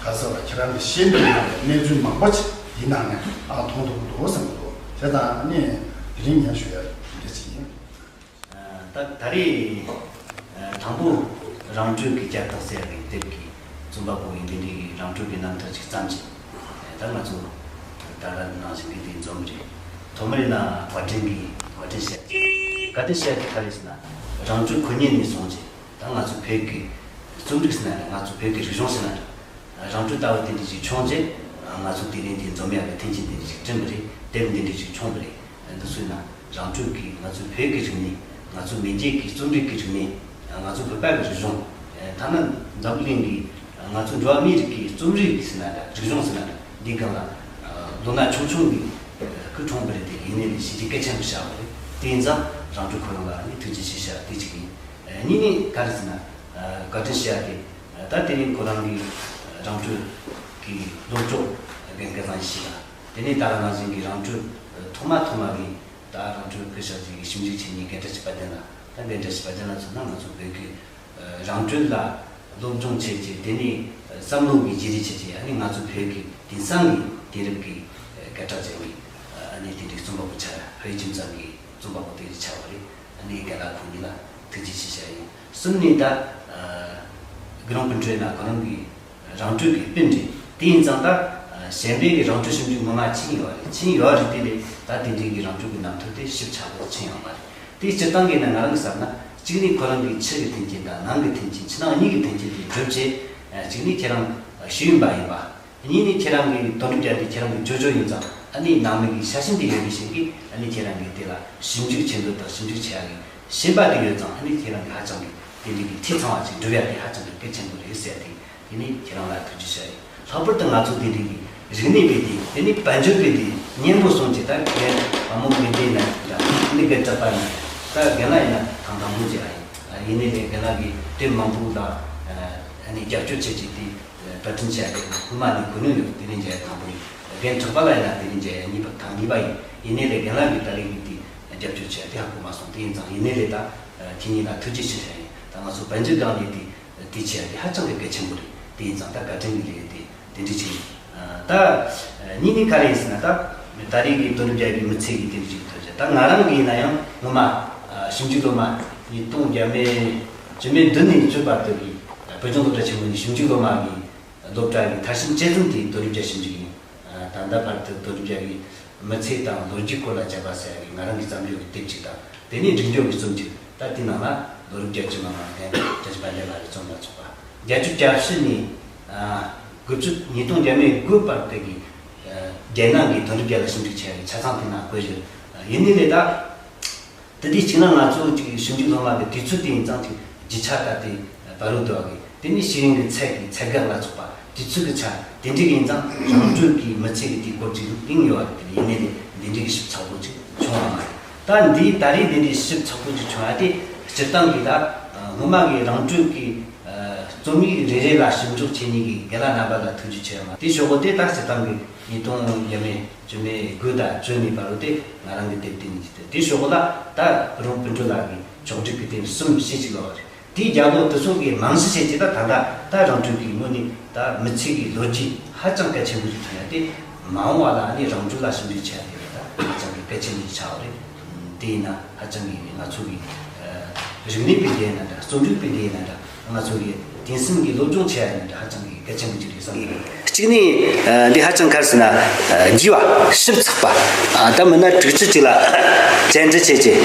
ག་རེ་ཟེར་བ་ཁྱེད་རང་གི་ཤེས་འདོད་ཡོད་པའི་གནས་ཚུལ་མང་པོ་ཅིག་འདི་ནང་ནས་ཨ་མཐོང་ཐུབ་ཀྱི་འདུག་བསམ་གྱི་འདུག་བྱས་ཙང་ཨ་ནི་དེ་རིང་ངས་ཞུ་ཡ་འདི་འདྲ་ཅིག་ཡིན། ད་ད་རེས་དང་པོ་རང་གྲོལ་གྱི་རྒྱལ་ཐང་ཟེར་བའི་དེབ་ཀྱི་རྩོམ་པ་པོ་ཡིན་དེ་འདྲའི་རང་གྲོལ་གྱི་རྣམ་ཐར་ཅིག་བརྩམས་ཀྱི། ད་ང་ཚོ་ད་ག་ནང་བཞིན་གྱི་དེ་འཛོམས་རེད། ཐོག་མར་ཡིན་ན་བཀའ་དྲིན་གྱི་བཀའ་དྲིན་ཆེ། བཀའ་དྲིན་ཆེ་གི་ག་རེ་ཟེར་ན་རང་གྲོལ་ཁོ་ཉིད་ནས་བཟུང་ཀྱི་ད་ང་ཚོ་བོད་ཀྱི་རྩོམ་རིག་ཟེར་ན་རེད། ང་ཚོ་བོད་ཀྱི་རིག་གཞུང་ཟེར་ན་རེད། རང་གྲོལ་ལྟ་བུ་དེ་འདྲ་ཞིག་བྱུང་རྗེས་ང་ཚོ་དེ་རིང་འདི་འཛོམས་ཡག་གི་མཐུན་རྐྱེན་འདི་འདྲ་ཞིག་བསྐྲུན་པ་རེད། དེབ་འདི་འདྲ་ཞིག་བྱུང་བ་རེད། འདི་ཚོ་ཡིན་ན་རང་གྲོལ་གྱིས་ང་ཚོའི་བོད་ཀྱི་རིག་གནས། ང་ཚོའི་མེས་རྒྱལ་གྱི་རྩོམ་རིག་གི་རིག་གནས། ང་ཚོའི་བོད་པ་གི་རིག་གཞུང་། ཐ་ན་འཛམ་བུ་གླིང་གི་ང་ཚོའི་འགྲོ་བ་མིའི་རིགས་ཀྱི་རྩོམ་རིག་ཟེར་ན་འདྲ། རིག་གཞུང་ཟེར་ན་འདྲ། འདིའི་སྒང་ལ་ལོ་ན་ཆུང་ཆུང་གི་སྐུ་འཁྲུངས་པ་རེད། དེ་ཡིན་ནའི་ལས་བྱས་རྗེས་གལ་ཆེན་པོ་བཞག་པ་རེད། དེ་ཡིན་ཙང་རང་གྲོལ་ཁོ་རང་ལ་ནི་ཐུགས་རྗེ་ཆེ་ཞུ་ཡག་དེ་གཅིག་ཡིན། གཉིས་ནི་ག་རེ་ཟེར་ན། བཀའ་དྲིན་ཞུ་ཡག་དེ། ད་དེ་རིང་ཁོ་རང་གི་རང་གྲོལ་གྱི་སློབ་གྲོགས་རྒན་སྐལ་བཟང་ཡེ་ཤེས་ལགས། དེ་ནས་ད་ག་ནང་བཞིན་གྱི་རང་གྲོལ་ཐོག་མ་ཐོག་མ་གི་ད་རང་གྲོལ་སྐུ་ཞབས་ཀྱི་ཞིབ་འཇུག་བྱེད་མཁན་རྒན་བཀྲ་ཤིས་དཔལ་ལྡན་ལགས། ད་རྒན་བཀྲ་ཤིས་དཔལ་ལྡན་ལགས་མཚོན་ན་ང་ཚོ་བོད་ཀྱི་རང་གྲོལ་ལ་སློབ་སྦྱོང་བྱས་རྗེས། དེ་ནས་བསམ་བློ་གི་བརྗེ་རེས་བྱས་རྗེས། ཨ་ནི་ང་ཚོ་བོད་ཀྱི་དེང་སང་གི་དེང་རབས་ཀྱི་སྐད་གྲགས་ཅན་གྱི་ཨ་ནི་དེ་འདྲའི་རྩོམ་པ་པོ་ཆགས། བོད་ཁྱིམ་ཚང་གི་རྩོམ་པ་པོ་དེ་འདྲ་ཆགས་པ་རེད། ཨ་ནི་རྒན་ལགས་ཁོང་གཉིས་ལ་ཐུགས་རྗེ་ཆེ་ཞུ་ཡག་ཡིན། གསུམ་ནས་ད་ཨ་དགེ་སློང་སྤུན་གྲོགས་ན་ཁོ་རང་གི་རང་གྲོལ་གྱི་སྤུན་རེད། དེ་ཡིན་ཙང་ད་ཨ་གཞན་པའི་གི་རང་གྲོལ་ཞིབ་འཇུག་ངོ་མ་ཕྱིན་ཡོད་རེད། ཕྱིན་ཡོད་རེད། དེ་ལས་ད་དེ་འདྲའི་གི་རང་གྲོལ་གྱི་རྣམ་ཐར་དེ་ཞིབ་ཆ་པོ་ཕྱིན་ཡོད་མ་རེད། དེའི་སྤྱིར་བཏང་གི་ནས་ང་རང་གི་བསམ་ན་ གཅིག་ནས་ཁོ་རང་གི་ཕྱི་གི་མཐུན་རྐྱེན་དང་ནང་གི་མཐུན་རྐྱེན། ཕྱི་ནང་གཉིས་ཀྱི་མཐུན་རྐྱེན་དེ་བསྒྲུབས་བྱས། གཅིག་ནས་ཁྱེད་རང་ཤེས་ཡོན་པ་ཡིན་པ། གཉིས་ནས་ཁྱེད་རང་གིས་དོན་འགྲུབ་རྒྱག་དུས་ཁྱེད་རང་གིས་ཇོ་ཇོ་ཡིན་ཙང་། ཨ་ནི་ནང་མི་གི་ཤ་ཞེན་དེ་ཡོད་པའི་ཞིག་གིས། ཨ་ནི་ཁྱེད་རང་གིས་དེ་ལ་ཞིབ་འཇུག་བྱེད་འདོད་དང་ཞིབ་འཇུག་བྱེད་ཡག་གི་ཞེན་པ་དེ་ཡོད་ཙང་། ཨ་ནི་ཁྱེད་རང་གིས་ཧ་ཅང་གི་དེ་འདྲའི་གི་འཐུས་ཚང་བ་ཅིག་འགྲུབ་ཡག་དེ་ཧ་ཅང་གི་གལ་ཆེན་པོ་རེད་ཟེར་ཏེ། དེ་ནས་ཁྱེད་རང་ལ་ཐུགས་རྗེ་ཆེ་ཡིན། ལྷག་པར་དུ་ང་ཚོ་དེ་འདྲའི་གི་རིག་གནས་པའི་དེ། དེ་ནས་དཔལ་འབྱོར་པའི་དེ་སྙན་པོ་གསུང་གི། ད་རྒན་བ་མོ་དགེ་འདུན་ཡིན་ན་འདྲ། ཨ་ནི་རྒན་གྲགས་པ་ཡིན་ན། ད་རྒན་ལགས་ཡིན་ན་ཐེངས་དང་པོ་ཅིག་ལ་ཡིན། ཡིན་ནའི་རེད། རྒན་ལགས་ཀྱིས་དེབ་མང་པོ་ལ་ཨ་ནི་རྒྱབ་སྐྱོར་བྱེད་ཀྱི་དེ། དྲ་འཕྲིན་བྱས་ཏེ་སྔོན་མ་ནས་གོ་མྱོང་ཡོད། དེ་རིང་མཇལ་ཡ་དང་པོ་ཡིན། རྒན་གྲགས་པ་ལགས་ཡིན་ན་དེ་རིང་མཇལ་ཡ་གཉིས་པ། ཐེངས་གཉིས་པ་ཡིན། ཡིན་ནའི་རེད། རྒན་ལགས་ཀྱིས་ད་རེས་ཀྱི་དེ་རྒྱབ་སྐྱོར་བྱས་ཏེ་ཧ་གོ་མ་སོང་། དེ་ཡིན་ཙང་ཡིན་ནའི་རེད། ད་ཁྱེད་གཉིས་ལ་ཐུགས་རྗེ་ཆེ་ཞུ་ཡ་ཡིན། ད་ང་ཚོ་དཔལ་འབྱོར་སྒང་ནས་དེ་དེ་བྱས་ཏེ་ཧ་ཅང་གི་གལ་ཆེན་པོ་རེད། དེ་ཡིན་ཙང་ད་བཀའ་དྲིན་གྱི་རེད། དེ་དེ་འདྲ་ཅིག་ཡིན། ད་གཉིས་ནས་ག་རེ་ཡིན་ཟེར་ན། ད་ད་རེས་ཀྱི་དོན་གྲུབ་རྒྱལ་གྱི་མི་ཚེ་གི་དེ་འདྲ་ཅིག་ཐོན་བྱས། ད་ང་རང་གི་ཡིན་ན་ཡང་སྔོན་མ་ཞིབ་འཇུག་སློབ་མ་ཉིས་སྟོང་བརྒྱ་མེད་བཅུ་མེད་བདུན་ནས་བཅུ་བར་དུ་གི་བོད་ལྗོངས་སློབ་གྲྭ་ཆེན་མོ་ནས་ཞིབ་འཇུག་སློབ་མ་གི་སློབ་གྲྭ་གི་མཐར་ཕྱིན་དཔྱད་འཛིན་དེ་དོན་གྲུབ་རྒྱལ་ཞིབ་འཇུག་ཡིན། ད་ལྟ་བར་དུ་དོན་གྲུབ་རྒྱལ་གྱི་མི་ཚེ་དང་ལོ་རྒྱུས་སྐོར་ལ་བརྗོད་པ་ཟེར་ཡ་གི་ང་རང་གི་བརྩམས་ཆོས་ཀྱི་དེབ་ཅིག་དང་། དེ་ནས་འབྲི་འགྱོད་ཀྱི་རྩོམ་ཅིག་ད་དེའི་ནང་ལ་ལོ་རབས་བརྒྱད་ཅུ་ནང་ལ་རྒན་བཀྲ་ཤིས་དཔལ་ལྡན་ལགས་ཀྱི་རྩོམ་ལ་སོགས་པ། བརྒྱད་ཅུ་གྱ་བཞི་ནས་དགུ་བཅུ། ཉིས་སྟོང་བརྒྱ་མེད་དགུ་བར་དུ་གི་རྒྱལ་ནང་གི་དོན་གྲུབ་རྒྱལ་ལ་ཞིབ་འཇུག་བྱས་པའི་ཆ་ཚང་དེ་ནང་བཀོད་ཡོད། ཡིན་ནའི་རེད། ད་དེ་དུས་གཅིག་ན་ང་ཚོ་ཅིག་ཞིབ་འཇུག་སློབ་མ་གི་དུས་ཚོད་དེ་ཡིན་ཙང་ཅིག་རྒྱུ་ཆ་ད་དེ་བར་རུ་འདུག་གི། དེ་ནས་ཤེས་ཡོན་གྱི་ཚད་ཀྱི་ཚད་བརྒལ་ལ་སོགས་པ། དུས་ཚོད་ཀྱི་ཆ་དེ་འདྲ་གི་ཡིན་ཙང་། རང་གྲོལ་གྱི་མི་ཚེ་གི་དེའི་སྐོར་ཅིག་གླེང་ཡོད་རེད། དེ་ཡིན་ནའི་རེད། འདི་འདྲ་གི་ཞིབ་ཚགས་པོ་ཅིག་བྱུང་བ་མ་རེད། ད་འདི་ད་རེས་འདི་འདྲའི་ཞིབ་ཚགས་པོ་ཅིག་བྱུང་ཡ་དེ་སྤྱིར་བཏང་གི་ད་སྔོན་མ་གི་རང་གྲོལ་གྱི་རྩོམ་ཡིག་རེ་རེ་ལ་ཞིབ་འཇུག་བྱེད་མཁན་གྱི་རྒན་ལགས་རྣམ་པ་ལ་ཐུགས་རྗེ་ཆེ་ཡོད་མ། དེ་ཞོག་གོ་དེ་ད་སྤྱིར་བཏང་གི་ཉིས་སྟོང་བརྒྱ་མེད་བཅུ་མེད་དགུ་དང་བཅུ་གཉིས་བར་དུ་དེ་ང་རང་གི་དེབ་དེ་ནས་ཅིག་དེ། དེ་ཞོག་གོ་ལ་ད་རོང་སྤུན་གྲོལ་ལགས་ཀྱི་ཕྱོགས་སྒྲིག་གི་དེབ་གསུམ་བཞི་ཅིག་ལོག་རེད། དེའི་རྒྱབ་ལོགས་དེ་ཚོ་གི་རྨང་གཞི་བྱས་ཀྱི་ད་ད་ལྟ་ད་རང་གྲོལ་གྱི་ངོས་ནས་ད་མི་ཚེ་གི་ལོ་རྒྱུས་ཧ་ཅང་གལ་ཆེན་པོ་ཞིག་ཐོན་ཡ་དེ། མ་འོངས་པ་ལ་ནི་རང་གྲོལ་ལ་ཞིབ་འཇུག་བྱས་ཡ་དེ་ད་ཧ་ཅང་གི་གལ་ཆེན་པོ་ཞིག་ཆགས་པ་རེད། དེ་ཡིན་ན་ཧ་ཅང་གི་ང་ཚོ་གི་རིག་གནས་སྤེལ་རེས་ཡིན་ན་འདྲ། རྩོམ་རིག་སྤེལ་རེས་ཡིན་ན་འདྲ། ང་ཚོ་གི་དེང་སང་གི་སློབ་སྦྱོང་བྱེད་ཡ་ཡིན་ན་འདྲ། ཧ་ཅང་གི་གལ་ཆེན་པོ་ཅིག་རེད་བསམ་གི། གཅིག་ནི་འདི་ཧ་ཅང་ག་རེ་ཟེར་ན། རྒྱས་པ་ཞིབ་ཚགས་པ། ད་མིན་ན་དྲུག་ཅུ་ཅིག་ལ་བཅར་འདྲི་བྱེད་ཀྱི།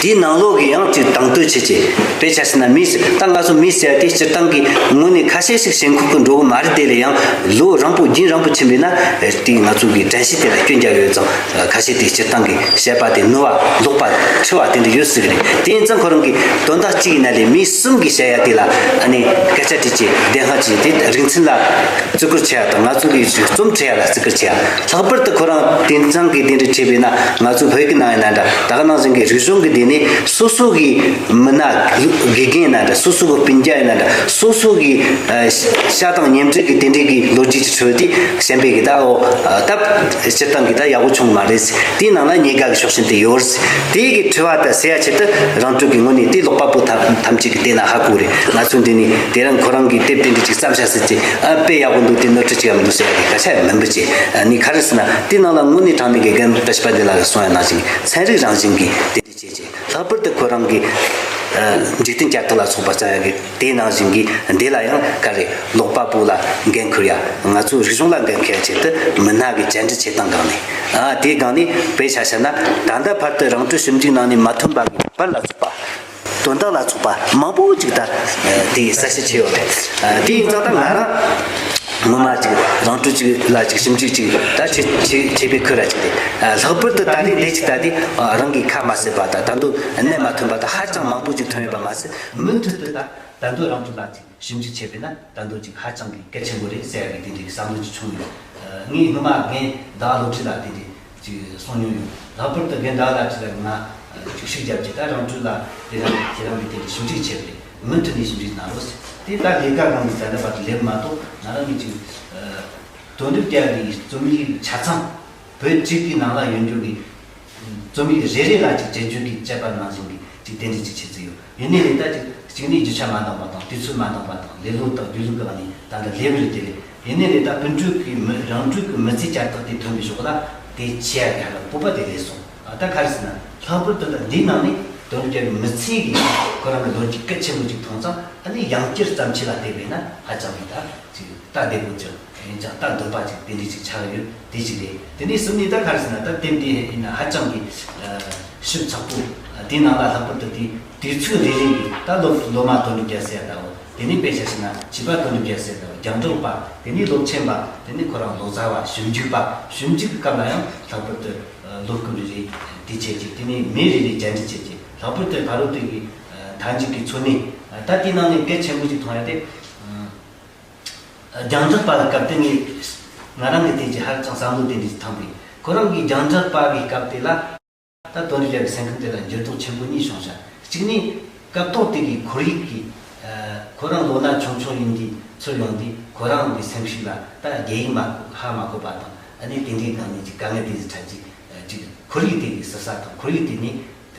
དེའི་ནང་ལོགས་ཀྱི་ཡང་ཅིག་དང་དོད་བྱེད་ཀྱི། དཔེ་ཆ་ཟེར་ན་མི་ཟེར། ད་ང་ཚོ་མི་ཟེར་ཡ་དེ་སྤྱིར་བཏང་གི་ངོས་ནས་ཁ་ཤས་ཤིག་ཞེན་ཁོག་གི་འགྲོ་གི་མ་རེད། དེ་ལས་ཡང་ལོ་རིང་པོ་རྒྱུན་རིང་པོ་ཕྱིན་པས་ན་དེ་ང་ཚོ་གི་དྲན་ཤེས་དེ་ལ་སྐྱོན་རྒྱག་ཡོད་ཙང་། ཁ་ཤས་དེ་སྤྱིར་བཏང་གི་བཤད་པ་དེ་ནོར་བ་ལོག་པ་འཁྲུལ་བ་དེ་འདྲ་ཡོད་སྲིད་གི་རེད། དེ་ཡིན་ཙང་ཁོ་རང་གི་དོན་དག་གཅིག་ཡིན་ན་ལས་མི་གསུམ་གྱིས་བཤད་ཡ་དེ་ལ་ཨ་ནི་སྐད་ཆ་དྲིས་ཀྱི། བདེན་དཔང་བྱས་ཏེ་རིག་ཚན་ལ་བརྩི་བཀུར་བྱེད་ཡ་དང་། ང་ཚོ་གི་རྩོམ་འབྲི་ཡ་ལ་བརྩི་བཀུར་བྱེད་ཡ། ལྷག་པར་དུ་ཁོ་རང་དེང་སང་གི་དེ་འདྲ་བྱས་པས་ན་ང་ཚོ་བོད་ཀྱི་ནང་ཡིན་ན་འདྲ། ད་ག་ནང་བཞིན་གྱི་རིག་གཞུང་གི་སྡེ་ནས་སོ་སོ་གི་མི་སྣ་དགེ་རྒན་ཡིན་ན་འདྲ། སོ་སོ་གི་སྤུན་ཀྱག་ཡིན་ན་འདྲ། སོ་སོ་གི་ཨ་ཤ་དང་ཉེ་འབྲེལ་གྱི་དེ་འདྲའི་གི་ལོ་རྒྱུས་ཀྱི་ཁྲོད་དེ་གཞན་པའི་གི་ད་འོ་ད་སྤྱིར་བཏང་གི་ད་ཡག་པོ་བྱུང་མ་རེད། དེའི་ནང་ལ་ཉེན་ཁ་གི་ཕྱོགས་ཞེན་དེ་ཡོད་རེད། དེའི་གི་དྲི་བ་ད་སེལ་ཡ་ཆེད་དུ་རང་གྲོལ་གི་ངོས་ནས་དེ་ཀློག་པ་པོ་ཐམས་ཐམས་ཅད་ཀྱིས་བལྟས་ན་ཧ་གོ་རེད། ང་ཚོ་འདི་ནས་དེ་རིང་ཁོ་རང་གི་དེབ་དེ་འདྲ་ཅིག་བརྩམས་བཞག་ཟེར་གྱི། ཨ་དཔེ་ཡག་པོ་འདུག། དེ་ནོར་འཁྲུལ་ཅིག་ཡང་མི་འདུག་ཟེར་ཡ་གི་སྐད་ཆ་ཡང་མིན་པ་བྱས། ཨ་ནི་ག་རེ་ཟེར་ན་དེའི་ནང་ལ་དངོས་གནས་དྲང་གནས་ཀྱི་རྒན་བཀྲ་ཤིས་དཔལ་ལྡན་ལགས་ཀྱིས་གསུངས་ཡ་ནང་བཞིན་ཚན་རིག་རང་བཞིན་གྱི་དེ་འདྲ་བྱས་བྱས། ལྷག་པར་དུ་ཁོ་རང་གི་ཨ་འཇིག་རྟེན་བསྐྱར་དར་ལ་སོགས་པ་བརྩམས་ཡ་གི་དེ་ནང་བཞིན་གྱི་འདི་ལ་ཡང་ག་རེ། ཀློག་པ་པོ་ལ་འགན་འཁུར་ཡ། ང་ཚོ་རིག་གཞུང་ལ་འགན་འཁུར་ཡ་ཆེད་དུ་མི་སྣ་གི་བཅར་འདྲི་བྱེད་སྟངས་སྒང་ནས། ཨ་དེའི་སྒང་ནས་དཔེ་ཆ་བཤད་ན་ད་ལྟ་བར་དུ་རང་གྲོལ་ཞིབ་འཇུག་ནང་ནས་མ་ཐོན་པ་གི་པར་ལ་ཚུགས་པ། དོན་དག་ལ་ཚུགས་པ་མང་པོ་ཅིག་ད་དེ་གསལ་བཤད་བྱས་ཡོད་རེད། དེ་ཡིན་ཙང་ད་ང་རང་ངོ་མ་ཅིག་རང་གྲོལ་ཅིག་ལ་ཅིག་ཞིབ་འཇུག་ཅིག་ད་བྱེད་བྱེད་བྱེད་པའི་ཁུལ་ལ་ཅིག་རེད། ལྷག་པར་དུ་ད་རེས་འདི་ཅིག་ད་དེ་རང་གི་ཁ་མ་གསལ་བ་དང་། ད་དུང་གནད་མ་ཐོན་པ་དང་ཧ་ཅང་མང་པོ་ཅིག་ཐོན་ཡོད་པ་མ་ཟད། མུ་མཐུད་དུ་ད་ད་དུང་རང་གྲོལ་ལ་ཅིག་ཞིབ་འཇུག་བྱས་པས་ན་ད་དུང་ཅིག་ཧ་ཅང་གི་གལ་ཆེན་པོ་རེད་ཟེར་ཡ་གི་དེ་འདྲའི་བསམ་བློ་ཅིག་བྱུང་ཡོད། ངས་སྔོན་མ་རྒན་ཟླ་བ་བློ་གྲོས་ལ་དེ་འདྲའི་ཅིག་གསུངས་མྱོང་ཡོད། ལྷག་པར་དུ་རྒན་ཟླ་བ་བློ་གྲོས་ལ་ང་ཅིག་ཤུགས་རྒྱབ་ཀྱི། ད་རང་གྲོལ་ལ་དེ་རང་ཁྱེད་རང་གིས་དེ་འདྲའི་ཞིབ་འཇུག་བྱས་པས་མུ་མཐུད་ནས་ཞིབ་འཇུག་གནང་རོགས་ཟེར། དེ་ད་ལས་ཀ་གང་གི་ད་ལྟ་བར་དུ་ལས་མ་གཏོགས། ང་རང་གིས་ཅིག་དོན་གྲུབ་རྒྱལ་གྱི་རྩོམ་ཡིག་ཆ་ཚང་བོད་གཅིག་གི་ནང་ལ་ཡོད་རྒྱུ་གི་རྩོམ་ཡིག་རེ་རེ་ལ་ཅིག་དཔྱད་བརྗོད་ཀྱི་དཔྱད་པ་ནང་བཞིན་གྱི་ཅིག་དེ་འདྲ་ཅིག་བྱེད་རྩིས་ཡོད། ཡིན་ནའི་རེད། ད་ཅིག་གཅིག་ནས་རྒྱུ་ཆ་མ་འདང་བ་དང་། དུས་ཚོད་མ་འདང་བ་དང་། ལས་ལོ་དང་དུས་ལོ་གི་ནང་ནས་ད་ལྟ་ལས་བུ་རེད། དེ་རེད། ཡིན་ནའི་རེད། ད་སྤུན་གྲོལ་གྱི་མི་རང་གྲོལ་གྱི་མི་ཚེ་བསྐྱར་དར་དེ་ཐོན་པའི་ཞོར་ལ་དེ་ཆེ་ཡ་གི་ཧ་ལམ་སྤོབས་པ་དེ་སླེབས་སོང་། ཨ་ད་ག་རེ་ཟེར་ན་ལྷག་པར་དུ་ད་འདིའི་ནང་ནས་དོན་གྲུབ་རྒྱལ་གྱི་མི་ཚེ་གི་ཁོ་རང་གི་ལོ་རྒྱུས་གལ་ཆེན་པོ་ཅིག་མཐོང་ཙང་། ཨ་ནི་ཡང་བསྐྱར་བརྩམས་ཆོས་ལ་བལྟས་པས་ན་ཧ་ཅང་གི་ད་ཅིག་ལྟ་བདེ་པོ་ཅིག་ཡིན་ཀྱང་ལྟ་འདོད་པ་ཅིག་དེ་འདྲ་ཅིག་ཆགས་ཡོད། དེ་ཅིག་རེད། དེ་ནས་གསུམ་ནས་ད་ག་རེ་ཟེར་ན། ད་དེབ་འདི་ཡིན་ན་ཧ་ཅང་གི་ཨ། ཞིབ་ཚགས་པོ། དེའི་ནང་ལ་ལྷག་པར་དུ་དེའི་དུས་ཚོད་རེ་རེ་ཡི་ད་སློབ་སློབ་མ་དོན་གྲུབ་རྒྱལ་ཟེར་ཡ་ད་འོ། དེ་ནས་དཔེ་ཆ་བཞག་ན་བྱིས་པ་དོན་གྲུབ་རྒྱལ་ཟེར་ཡ་ད་འོ། རྒྱང་བསྒྲགས་པ། དེ་ནས་སློབ་ཆེན་པ། དེ་ནས་ཁོ་རང་ལོ་ཙཱ་བ། ཞིབ་འཇུག་པ། ཞིབ་འཇུག་གི་སྐབས་ལ་ཡང་ལྷག་པར་དུ་སློབ་སྐབས་རེ་རེ་དུས་ཆད་ཅིག་དེ་ནས་མི་རེ་རེ་བཅར་འདྲི་བྱེད་ཅིག་ལྷག་པར་དུ་ཕ་རོལ་དུ་གི་མཐའ་མཇུག་གི་འཚོ་གནས། ད་དེའི་ནང་ནས་གལ་ཆེན་པོ་ཅིག་མཐོང་ཡ་དེ། རྒྱང་བསྒྲགས་པ་གི་སྐབས་དེ་ངས་ང་རང་གི་དེ་ཅིག་ཧ་ཅང་བསམ་བློ་དེ་འདྲ་ཅིག་བཏང་པས། ཁོ་རང་གིས་རྒྱང་བསྒྲགས་པ་གི་སྐབས་དེ་ལ་ད་དོན་རིག་པ་གི་སེམས་ཁམས་དེ་ལ་འགྱུར་ལྡོག་ཆེན་པོ་གཉིས་བྱུང་ཤག་གཅིག་ནི་སྐབས་ཐོག་དེ་གི་ཁོར་ཡུག་གི། ཁོ་རང་ལོ་ན་ཆུང་ཆུང་ཡིན་དུས་ཚུར་ཡོང་དུས་ཁོ་རང་གི་སེམས་ཤུགས་ལ་ད་རྒྱ་ཡིག་མ་ཧ་མ་གོ་བ་དང་། ཨ་ནི་དེ་འདྲའི་སྒང་ནས་ཅིག་དཀའ་ངལ་དེ་ཚོ་འཕྲད་ཅིག་ཅིག་ཁོར་ཡུག་དེ་གི་ཟུར་ཟ་དང་ཁོར་ཡུག་དེ་ནི་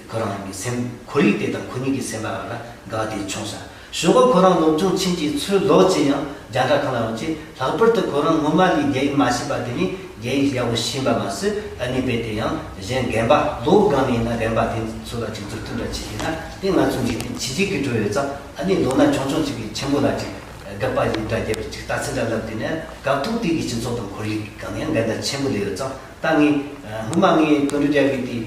ཁོ་རང་གི་སེམས། ཁོར་ཡུག་དེ་དང་ཁོ་གཉིས་ཀྱི་སེམས་པ་བར་ལ་འགལ་བ་དེ་བྱུང་ས། ཞོགས་པ་ཁོ་རང་སློབ་སྦྱོང་ཕྱིན་གྱི་ཚུར་ལོག་ཅི་ཡང་རྒྱང་བསྒྲགས་ཁང་ལ་ཡོང་ཅི། ལྷག་པར་དུ་ཁོ་རང་སྔོན་མ་ལས་རྒྱ་ཡིག་མ་ཤེས་པ་དེ་ནི་རྒྱ་ཡིག་ཡག་པོ་ཤེས་པ་མ་ཟད། ཨ་ནི་རྦད་དེ་ཡང་གཞན་རྒན་པ་ལོ་གང་ནས་ཡིན་ན་རྒན་པ་དེ་ཚོ་ལ་ཅིག་མཛུབ་སྟོན་འདྲ་བྱེད་ཀྱི་ན། དེ་ང་ཚོ་འཇིག་རྟེན་ཕྱི་རྒྱལ་གྱི་འགྲོ་ཡོད་ཙང་། ཨ་ནི་ལོ་ན་ཆུང་ཆུང་ཅིག་གིས་ཆེན་པོ་ལ་ཅིག་དགག་པ་ཡིན་འདྲ་རྒྱབ་པའི་ཅིག་ལྟ་ཚུལ་འདྲ་ལབ། དེ་ནས་སྐབས་ཐོག་དེ་གི་སྤྱི་ཚོགས་དང་ཁོར་ཡུག་གང་ཡང་འགལ་ཟླ་ཆེན་པོ་སླེབས་ཡོད་ཙང་། ད་ངས་སྔོན་མ་ངས་དོན་གྲུབ་རྒྱལ་གྱི་དེ་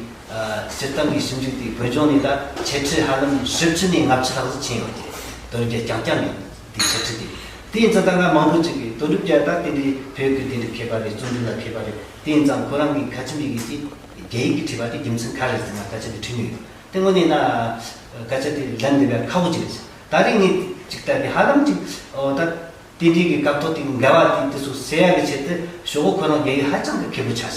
སྤྱིར་བཏང་གི་ཞིབ་འཇུག་དེ་བོད་ལྗོངས་ནས་ད་འཆད་ཁྲིད་ཧ་ལམ་ཧྲིལ་ཕྲུག་ནས་ལྔ་བཅུ་ལྷག་ཙམ་ཕྱིན་ཡོད་ཀྱི། དོན་གྲུབ་རྒྱལ་རྐྱང་རྐྱང་གི་དེ་འཆད་ཁྲིད་དེ། དེ་ཡིན་ཙང་ད་ང་མང་པོ་ཅིག་གིས་དོན་གྲུབ་རྒྱལ་ད་དེ་འདྲའི་བོད་ཀྱི་དེ་འདྲའི་མཁས་པ་རེད། རྩོམ་རིག་ལ་མཁས་པ་རེད། དེ་ཡིན་ཙང་ཁོ་རང་གིས་ཁ་ཆེམས་པའི་གི་དེ་རྒྱ་ཡིག་གི་བྲིས་པ་དེ་རྒྱུ་མཚན་ག་རེ་རེད་ཟེར་ན་ད་ཆ་དེ་བྲིས་མྱོང་ཡོད། དེ་དངོས་གནས་ན་སྐད་ཆ་དེ་ལན་འདེབས་ཡ་ཁག་པོ་ཅིག་རེད། ད་རེས་ངས་ཅིག་ལྟ་དུས་ཧ་ལམ་ཅིག་ཨོ་ད། དེ་འདྲའི་གི་སྐབས་ཐོག་དེ་འགལ་བ་དེ་དེ་ཚོ་སེལ་ཡག་གི་ཆེད་དུ་ཞོགས་པ་ཁོ་རང་རྒྱ་ཡིག་ཧ་ཅང་གི་མཁས་པོ་ཆགས་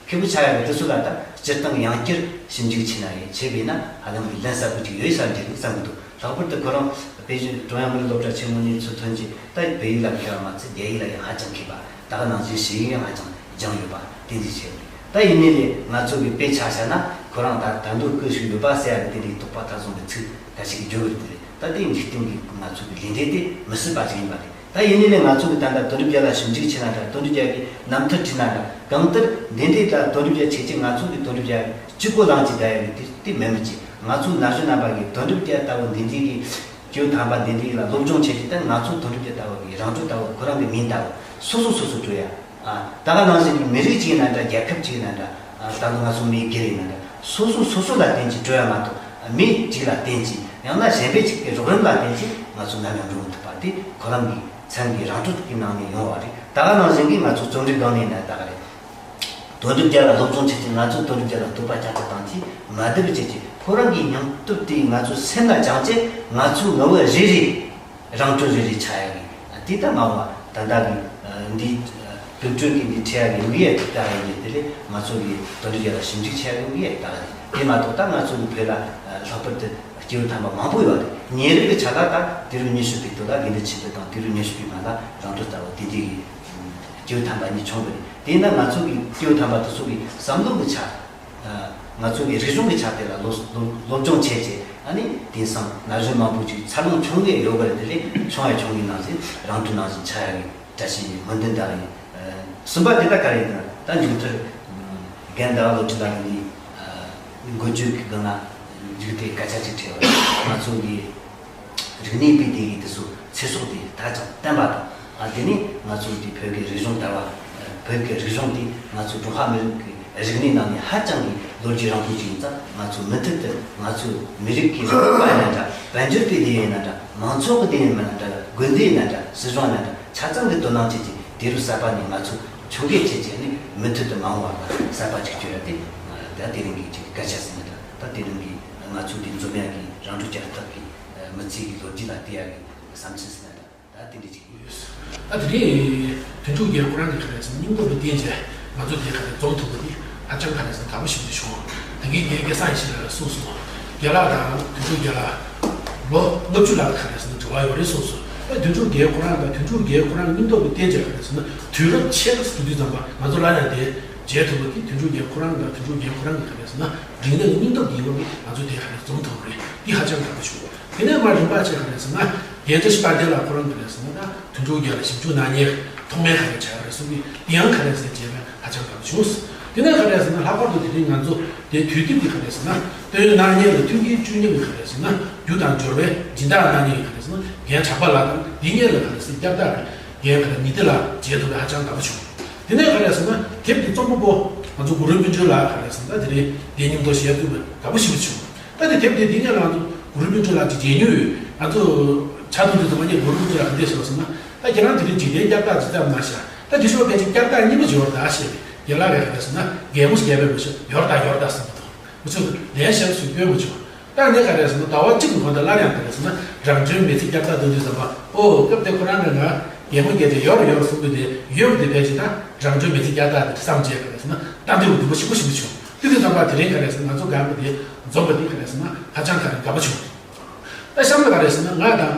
ཤག་མཁས་པོ་ཆགས་ཡག་གི་དེ་ཚོ་ལ་ད་སྤྱིར་བཏང་ཡང་བསྐྱར་ཞིབ་འཇུག་བྱས་ན་ཡང་བྱས་པས་ན་ཧ་ལམ་གི་ལན་གསལ་པོ་ཅིག་ཡོད་ས་འདྲ་རེད་བསམ་གི་འདུག་ལྷག་པར་དུ་ཁོ་རང་དཔེ་ཀྲུང་དབྱང་མི་རིགས་སློབ་གྲྭ་ཆེན་མོ་ནས་ཚུར་ཐོན་རྗེས་ད་བོད་ཡིག་ལ་མཁས་པ་མ་ཚད་རྒྱ་ཡིག་ལ་ཡང་ཧ་ཅང་མཁས་པ། ད་ག་ནང་བཞིན་ཞི་ཡིག་ཡང་ཧ་ཅང་སྦྱངས་ཡོད་པ་དེ་འདྲ་བྱས་ནས། ད་ཡིན་ནའི་ལས་ང་ཚོ་གི་དཔེ་ཆ་བཞག་ན་ཁོ་རང་ད་ད་འདོད་སྐུ་ཞིག་ཡོད་པ་ཟེར་ཡ་གི་དེ་འདྲའི་དོགས་པ་ད་བཟུང་གི་ཚིག་འགའ་ཞིག་བརྗོད་ཡོད་དེ་རེད། ད་དེ་འཇིག་རྟེན་གྱི་ང་ཚོ་གི་ལས་འབྲས་དེ་མི་སྲིད་པ་ཞིག་ཡིན་པ་རེད། ད་ཡིན་ནའི་ལས་ང་ཚོ་གི་ད་ལྟ་དོན་གྲུབ་རྒྱལ་ལ་ཞིབ་འཇུག་བྱས་ན་འདྲ། དོན་གྲུབ་རྒྱལ་གྱི་རྣམ་ཐར་བྲིས་ན་འདྲ། གང་ལྟར་འདི་འདྲའི་ད་དོན་གྲུབ་རྒྱལ་ཆེ་ཆེ་ང་ཚོ་གི་དོན་གྲུབ་རྒྱལ་གྱི་གཅིག་པོ་ལངས་ཀྱི་བསྡད་ཡོད་གི་དེ་དེ་མིན་པ་ཅིག་ང་ཚོ་ན་གཞོན་རྣམ་པ་གི་དོན་གྲུབ་རྒྱལ་ལྟ་བུ་འདི་འདྲའི་གི་སྐྱེ་བོ་དམ་པ་འདི་འདྲའི་ལ་སློབ་སྦྱོང་བྱེད་དུས་ད་ང་ཚོ་དོན་གྲུབ་རྒྱལ་ལྟ་བུ་གི་རང་གྲོལ་ལྟ་བུ་ཁོ་རང་གི་མིང་ལྟ་བུ་སོ་སོ་སོ་སོ་སྤྲོད་ཡ། ཨ། ད་ག་ནང་བཞིན་གྱི་མི་རིགས་གཅིག་ཡིན་ན་འདྲ། རྒྱལ་ཁབ་གཅིག་ཡིན་ན་འདྲ། ཨ། ད་ལོ་ང་ཚོ་མི་སྒེར་ཡིན་ན་འདྲ། སོ་སོ་སོ་སོ་ལ་བརྟེན་ཅིང་སྤྲོ་ཡ་མ་གཏོགས། མི་གཅིག་ལ་བརྟེན་ཅིང་ཡང་ན་གཞན་པའི་གཅིག་གི་རོགས་རམ་ལ་བརྟེན་ཅིང་ང་ཚོ་ནམ་ཡང་འགྲོ་མི་ཐུབ་པ་དེ་ཁོ་རང་གི་མཚན་གྱི་རང་གྲོལ་གྱི་ནང་ནས་ཡོང་བ་རེད། ད་ག་ནང་བཞིན་གྱི་ང་ཚོ་རྩོམ་རིག་སྒང་ནས་ན་ད་ག་རེད། དོན་གྲུབ་རྒྱལ་ལ་སློབ་སྦྱོང་བྱེད་ཅིང་ང་ཚོ་དོན་གྲུབ་རྒྱལ་ལ་དད་པ་བསྐྱེད་དུ་བཏང་ཅིང་མ་དད་པ་བྱེད་ཅིང་ཁོ་རང་གི་སྙིང་སྟོབས་དེ་ང་ཚོའི་སེམས་ལ་བཅངས་བྱས་ང་ཚོའི་ངོ་བོ་རེ་རེ། རང་གྲོལ་རེ་རེ་ཆགས་ཡ་གི་དེ་ལྟ་མ་འོངས་པ་ད་ལྟ་གི་འདི་དུས་སྟོན་གྱི་འདི་ཁྲིད་ཡ་གི་དམིགས་ཡུལ་དེ་ལྟ་ཡ་ཡིན། དེ་ལས་ང་ཚོ་གི་དོན་གྲུབ་རྒྱལ་ལ་ཞིབ་འཇུག་བྱེད་ཡ་གི་དམིགས་ཡུལ་ད་ག་རེད། དེ་མ་གཏོགས་ད་ང་ཚོ་གི་བོད་ལ་ལྷག་པར་དུ་སྐྱེས་བུ་དམ་པ་མང་པོ་ཡོད་རེད། ཉེ་རབས་ཀྱི་ཆ་ལ་ད་དུས་རབས་ཉི་ཤུ་པའི་སྟོད་ལ་དགེ་འདུན་ཆོས་འཕེལ་དང་དུས་རབས་ཉི་ཤུ་པའི་མ་ལ་རང་གྲོལ་ལྟ་བུ་དེ་འདྲའི་གི་སྐྱེས་བུ་དམ་པ་གཉིས་བྱུང་བ་རེད། དེས་ན་ང་ཚོ་གི་སྐྱེས་བུ་དམ་པ་དེ་ཚོ་གི་བསམ་བློ་གི་ཆ། ང་ཚོ་གི་རིག་གཞུང་གི་ཆ་དེ་ལ་སློབ་སློབ་སློབ་སྦྱོང་བྱས་རྗེས་ཨ་ནི་དེང་སང་ན་གཞོན་མང་པོ་ཅིག་འཚར་ལོངས་བྱུང་གི་ཡོད་པ་རེད། དེ་ལས་བྱུང་ཡ་བྱུང་གི་ནང་བཞིན་རང་གྲོལ་ནང་བཞིན་ཆགས་ཡ་གི་བཀྲ་ཤིས་སྨོན་འདུན་དང་ཡིན། གསུམ་པ་དེ་ད་ག་རེ་ཡིན་ན་ད་མཇུག་མཐར་རྒན་ཟླ་བ་བློ་གྲོས་ལགས་ཀྱི་འགོ་བརྗོད་ཀྱི་སྒང་ལ་མཇུག་དེ་སྐད་ཆ་ཅིག་དྲིས་པ་ང་ཚོ་གི་རིག་གནས་པའི་སྡེ་ཡི་དེ་ཚོ་ཚེ་སྲོག་དེ་ད་ཅང་བརྟན་པ་དང་། ཨ། དེ་ནི་ང་ཚོ་དེ་བོད་ཀྱི་རིག་གཞུང་དར་བ། བོད་ཀྱི་རིག་གཞུང་དེ་ང་ཚོ་ཀྲུང་ཧྭ་མི་རིགས་ཀྱི་རིག་གནས་ནང་ནས་ཧ་ཅང་གི་ལོ་རྒྱུས་རིང་པོ་ཅིག་ཡིན་ཙང་། ང་ཚོ་མུ་མཐུད་དུ་ང་ཚོ་མི་རིགས་ཀྱི་རིག་པ་ཡིན་ན་འདྲ། དཔལ་འབྱོར་པའི་སྡེ་ཡིན་ན་འདྲ། མང་ཚོགས་ཀྱི་སྡེ་ཡིན་ན་འདྲ། དགོན་སྡེ་ཡིན་ན་འདྲ། སྲིད་གཞུང་ཡིན་ན་འདྲ། ཆ་ཚང་གི་དོ་སྣང་བྱེད་ཀྱི་དུས་རབས་གསར་པ་ནས་ང་ཚོ་ཆུང་གས་བྱེད་ཀྱི་ནི་མུ་མཐུད་དུ་མ་འོངས་བར་ལ་གསར་པ་ཅིག་བསྐྱོད་ཡ་དེ་ད་དེ་རིང་གི་ཅིག་སྐད་ཆ་ཟིན་ན་འདྲ། ད་དེ་རིང་གི་ང་ཚོ་འདི་འཛོམས་ཡ་གི་རང་གྲོལ་གྱ་སྟག་གི་མི་ཚེ་གི་ལོ་རྒྱུས་ལ་བལྟས་ཡ་གི་བསམ་ཚུལ་ཟིན་ན་འདྲ། ད་དེ་འདྲ་ཅིག་ཡིན། ད་དེ་རིང་དོན་གྲུབ་རྒྱལ་ཁོ་རང་གི་ག་རེ་ཟེར་ན་སྙིང་སྟོབས་ཀྱི་རྟེན་བྱས་ང་ཚོ་དེ་ག་རེ་འཛོམས་ཐུབ་པ་དེ་ཧ་ཅང་ག་རེ་ཟེར་ན་དགའ་པོ་ཞེ་པོ་ཅིག་བྱུང་། ད་གིན་རྒན་སྐལ་བཟང་ཡེ་ཤེས་ལགས་གསུངས་སོང་། རྒན་ལགས་དང་དོན་གྲུབ་རྒན་ལགས་ལོ་ལྔ་བཅུ་ལྷག་ག་རེ་ཟེར་ན་འབྲེལ་བ་ཡོད་རེད་གསུངས་སོང་། ཨ། དོན་གྲུབ་རྒན་ཁོ་རང་དང་དོན་གྲུབ་རྒན་ཁོ་རང་གི་སྙིང་སྟོབས་ཀྱི་རྟེན་བྱས་ག་རེ་ཟེར་ན་དུས་རབས་ཕྱེད་ཀ་ཟེར་དུས་ཙམ་པ་ང་ཚོ་སླར་ཡང་དེ་མཇལ་ཐུབ་པ་དེ་དོན་གྲུབ་རྒན་ཁོ་རང་དང་དོན་གྲུབ་རྒན་ཁོ་རང་གི་ག་རེ་ཟེར་ན་རིག་གནས་ཀྱི་སྙིང་སྟོབས་ཀྱི་ཡིན་པ་གི་ང་ཚོ་དེ་ག་རེ་འཛོམས་ཐུབ་པ་རེད། འདི་ཧ་ཅང་དགའ་པོ་བྱུང་། དེ་ནས་མར་རིམ་པ་བྱས་ག་རེ་ཟེར་ན་རྒན་བཀྲ་ཤིས་དཔལ་ལྡན་ལགས་ཁོ་རང་ག་རེ་ཟེར་ན་ད་དོན་གྲུབ་རྒྱལ་ལ་ཞིབ་འཇུག་གནང་མཁན་ཐོག་མའི་ག་རེ་བྱ་ག་རེ་གསུང་གི་དེ་ཡང་ག་རེ་ཟེར་བྱས་ན་ཧ་ཅང་དགའ་པོ་བྱུང་། དེ་ནས་ག་རེ་ཟེར་ན་ལྷག་པར་དུ་དེ་རིང་ང་ཚོ་དེ་དུས་དེབ་ཀྱི་ག་རེ་ཟེར་ན་བཏོན་གནང་མཁན་ལ་མཐུན་རྐྱེན་བསྐྲུན་མཁན་གྱི་ག་རེ་ཟེར་ན་རྒྱུ་དང་འབྱོར་བའི་སྦྱིན་བདག་གནང་མཁན་གྱི་ག་རེ་ཟེར་ན་རྒན་གྲགས་པ་ལགས་དང་དེ་སྔོན་ལ་ག་རེ་ཟེར་བསྐྱར་དར་གྱི་རྒན་ག་རེ་ཉི་ཏི་ལགས་མཇལ་ཐུབ་པ་ཧ་ཅང་དགའ་པོ་བྱུང་། དེ་ནས་ག་རེ་ཟེར་ན་དེབ་ཀྱི་རྩོམ་པ་པོ། ང་ཚོ་གུ་རུ་སྨིན་གྲོལ་ལགས་ག་རེ་ཟེར་ན་ད་དེ་རིང་དེ་སྙིང་ཐོ་བཤད་ཐུབ་པ་དགའ་པོ་ཞེ་པོ་བྱུང་། ད་དེ་དེབ་དེ་འདི་ངས་ང་ཚོ་གུ་རུ་སྨིན་གྲོལ་ལགས་ཀྱི་མཇལ་མྱོང་ཡོད། ང་ཚོ་ཕྱག་ཐུག་དུས་ཙམ་པ་ངས་གུ་རུ་སྨིན་གྲོལ་ལགས་ག་འདྲས་ཟེར་བ་ཟེར་ན། ད་ཁྱེད་རང་དེ་རིང་འཇིག་རྟེན་བསྐྱར་བརྟག་ཅིག་བརྩམས་གནང་ཤག་ད་དེ་ཤོག་ཕལ་ཆེར་བསྐྱར་བརྟག་གཉིས་པ་ཅིག་ཡོད་རེད་ད་ཞེས་པས། རྒན་ལགས་ཀྱིས་ག་རེ་ཟེར་ན་གད་མོ་ཞིག་བགད་པའི་མི་ཤེས། ཡོད་རེད་ད་ཡོད་རེད་ད་ཟེར་གྱི་འདུག་ང་ཚོས་ལན་ཞིག་སྐྱོན་མ་བྱུང་། ད་ནས་ག་རེ་ཟེར་ན་ཟླ་བ་གཅིག་གི་གོང་དུ་སླར་ཡང་ག་རེ་ཟེར་ན་རང་བྱུང་མི་ཚེ་བསྐྱར་བརྟག་གཏོང་དུས་ཙམ་པ། ཨོ་སྐབས་དེ་ཁོ་རང་གིས་ང་གད་མོ་བགད་དེ་ཡོད་རེད་ཡོད་རེད་གསུང་གི་དེ་ཡོད་པ་དེ་ཕལ་ཆེར་ད་རང་བྱུང་མི་ཚེ་བསྐྱར་བརྟག་དེ་བསམ་བྱས་ག་རེ་ཟེར་ན་ད་འདི་འདུག་པ་ཞིག་པོ་ཞིག་མི་བྱུང་། དེ་དུས་ཙམ་པ་དེ་རིང་ག་རེ་ཟེར་ན་ང་ཚོ་སྒང་ག་དེ་འཛོམས་པ་དེ་ག་རེ་ཟེར་ན་ཧ་ཅང་ག་རེ་དགའ་པོ་བྱུང་། ད་གཤམ་ལ་ག་རེ་ཟེར་ན་ང་དང་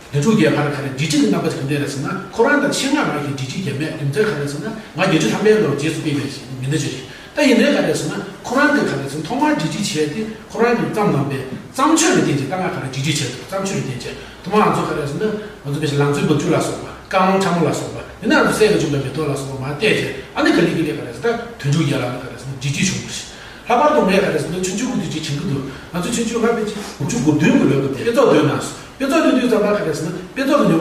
དོན་གྲུབ་རྒྱལ་བར་ག་རེ་འབྲེལ་འདྲིས་ཀྱི་རྣམ་པ་ཅིག་ག་འདྲས་རེད་ཟེར་ན། ཁོ་རང་དང་ཆེད་མངགས་རང་གིས་འབྲེལ་འདྲིས་བྱས་མེད། རྒྱུ་མཚན་ག་རེ་ཟེར་ན་ང་བརྒྱད་ཅུ་ཐམ་པའི་ལོར་རྗེས་སུ་ཕེབས་པའི་མི་སྣ་ཅིག་རེད། ད་ཡིན་ནའི་ག་རེ་ཟེར་ན་ཁོ་རང་གིས་ག་རེ་ཟེར་ན་ཐོག་མར་འབྲེལ་འདྲིས་བྱས་ཏེ་ཁོ་རང་གིས་བརྩམས་གནང་པའི་བརྩམས་ཆོས་ལ་བརྟེན་བྱས་ད་ང་ག་རེ་འབྲེལ་འདྲིས་བྱས་འདུག་བརྩམས་ཆོས་ལ་བརྟེན་བྱས་ཐོག་མར་ང་ཚོ་ག་རེ་ཟེར་ན་ང་ཚོ་ཕལ་ཆེར་ལང་ཚོའི་རྦབ་ཆུ་ལ་སོགས་པ། རྐང་ལམ་ཁྲ་མོ་ལ་སོགས་པ། དེ་ནས་ང་ཚོ་སད་ཀྱིས་བྱུགས་པའི་མེ་ཏོག་ལ་སོགས་པ་མར་བལྟས་རྗེས་ཨ་ནི་ག་ལེ་ག་ལེ་ག་རེ་ཟེར་ད་དོན་གྲུབ་རྒྱལ་ལགས་ལ་ག་རེ་ཟེར་ན་འབྲེལ་འདྲིས་བྱུང་བ་རེད། ལྷག་པར་དུ་ངས་ག་རེ་ཟེར་ན་ཆུང་ཆུང་གི་དུས་ཀྱི་བྱིན་གྱི་འདུག་ང་ཚོ་ཆུང་ཆུང་སྔ་ཕལ་ཆེར་དགུ་བཅུ་གོ་བདུན་གྱི་ལོའི་སྐབས་དེ་དཔེ་ཚོགས་འདོན་གནང་སོང་། དཔེ་ཚོགས་འདོན་དུས་ཙམ་པ་ག་རེ་ཟེར་ན་དཔེ་ཚོགས་དེ་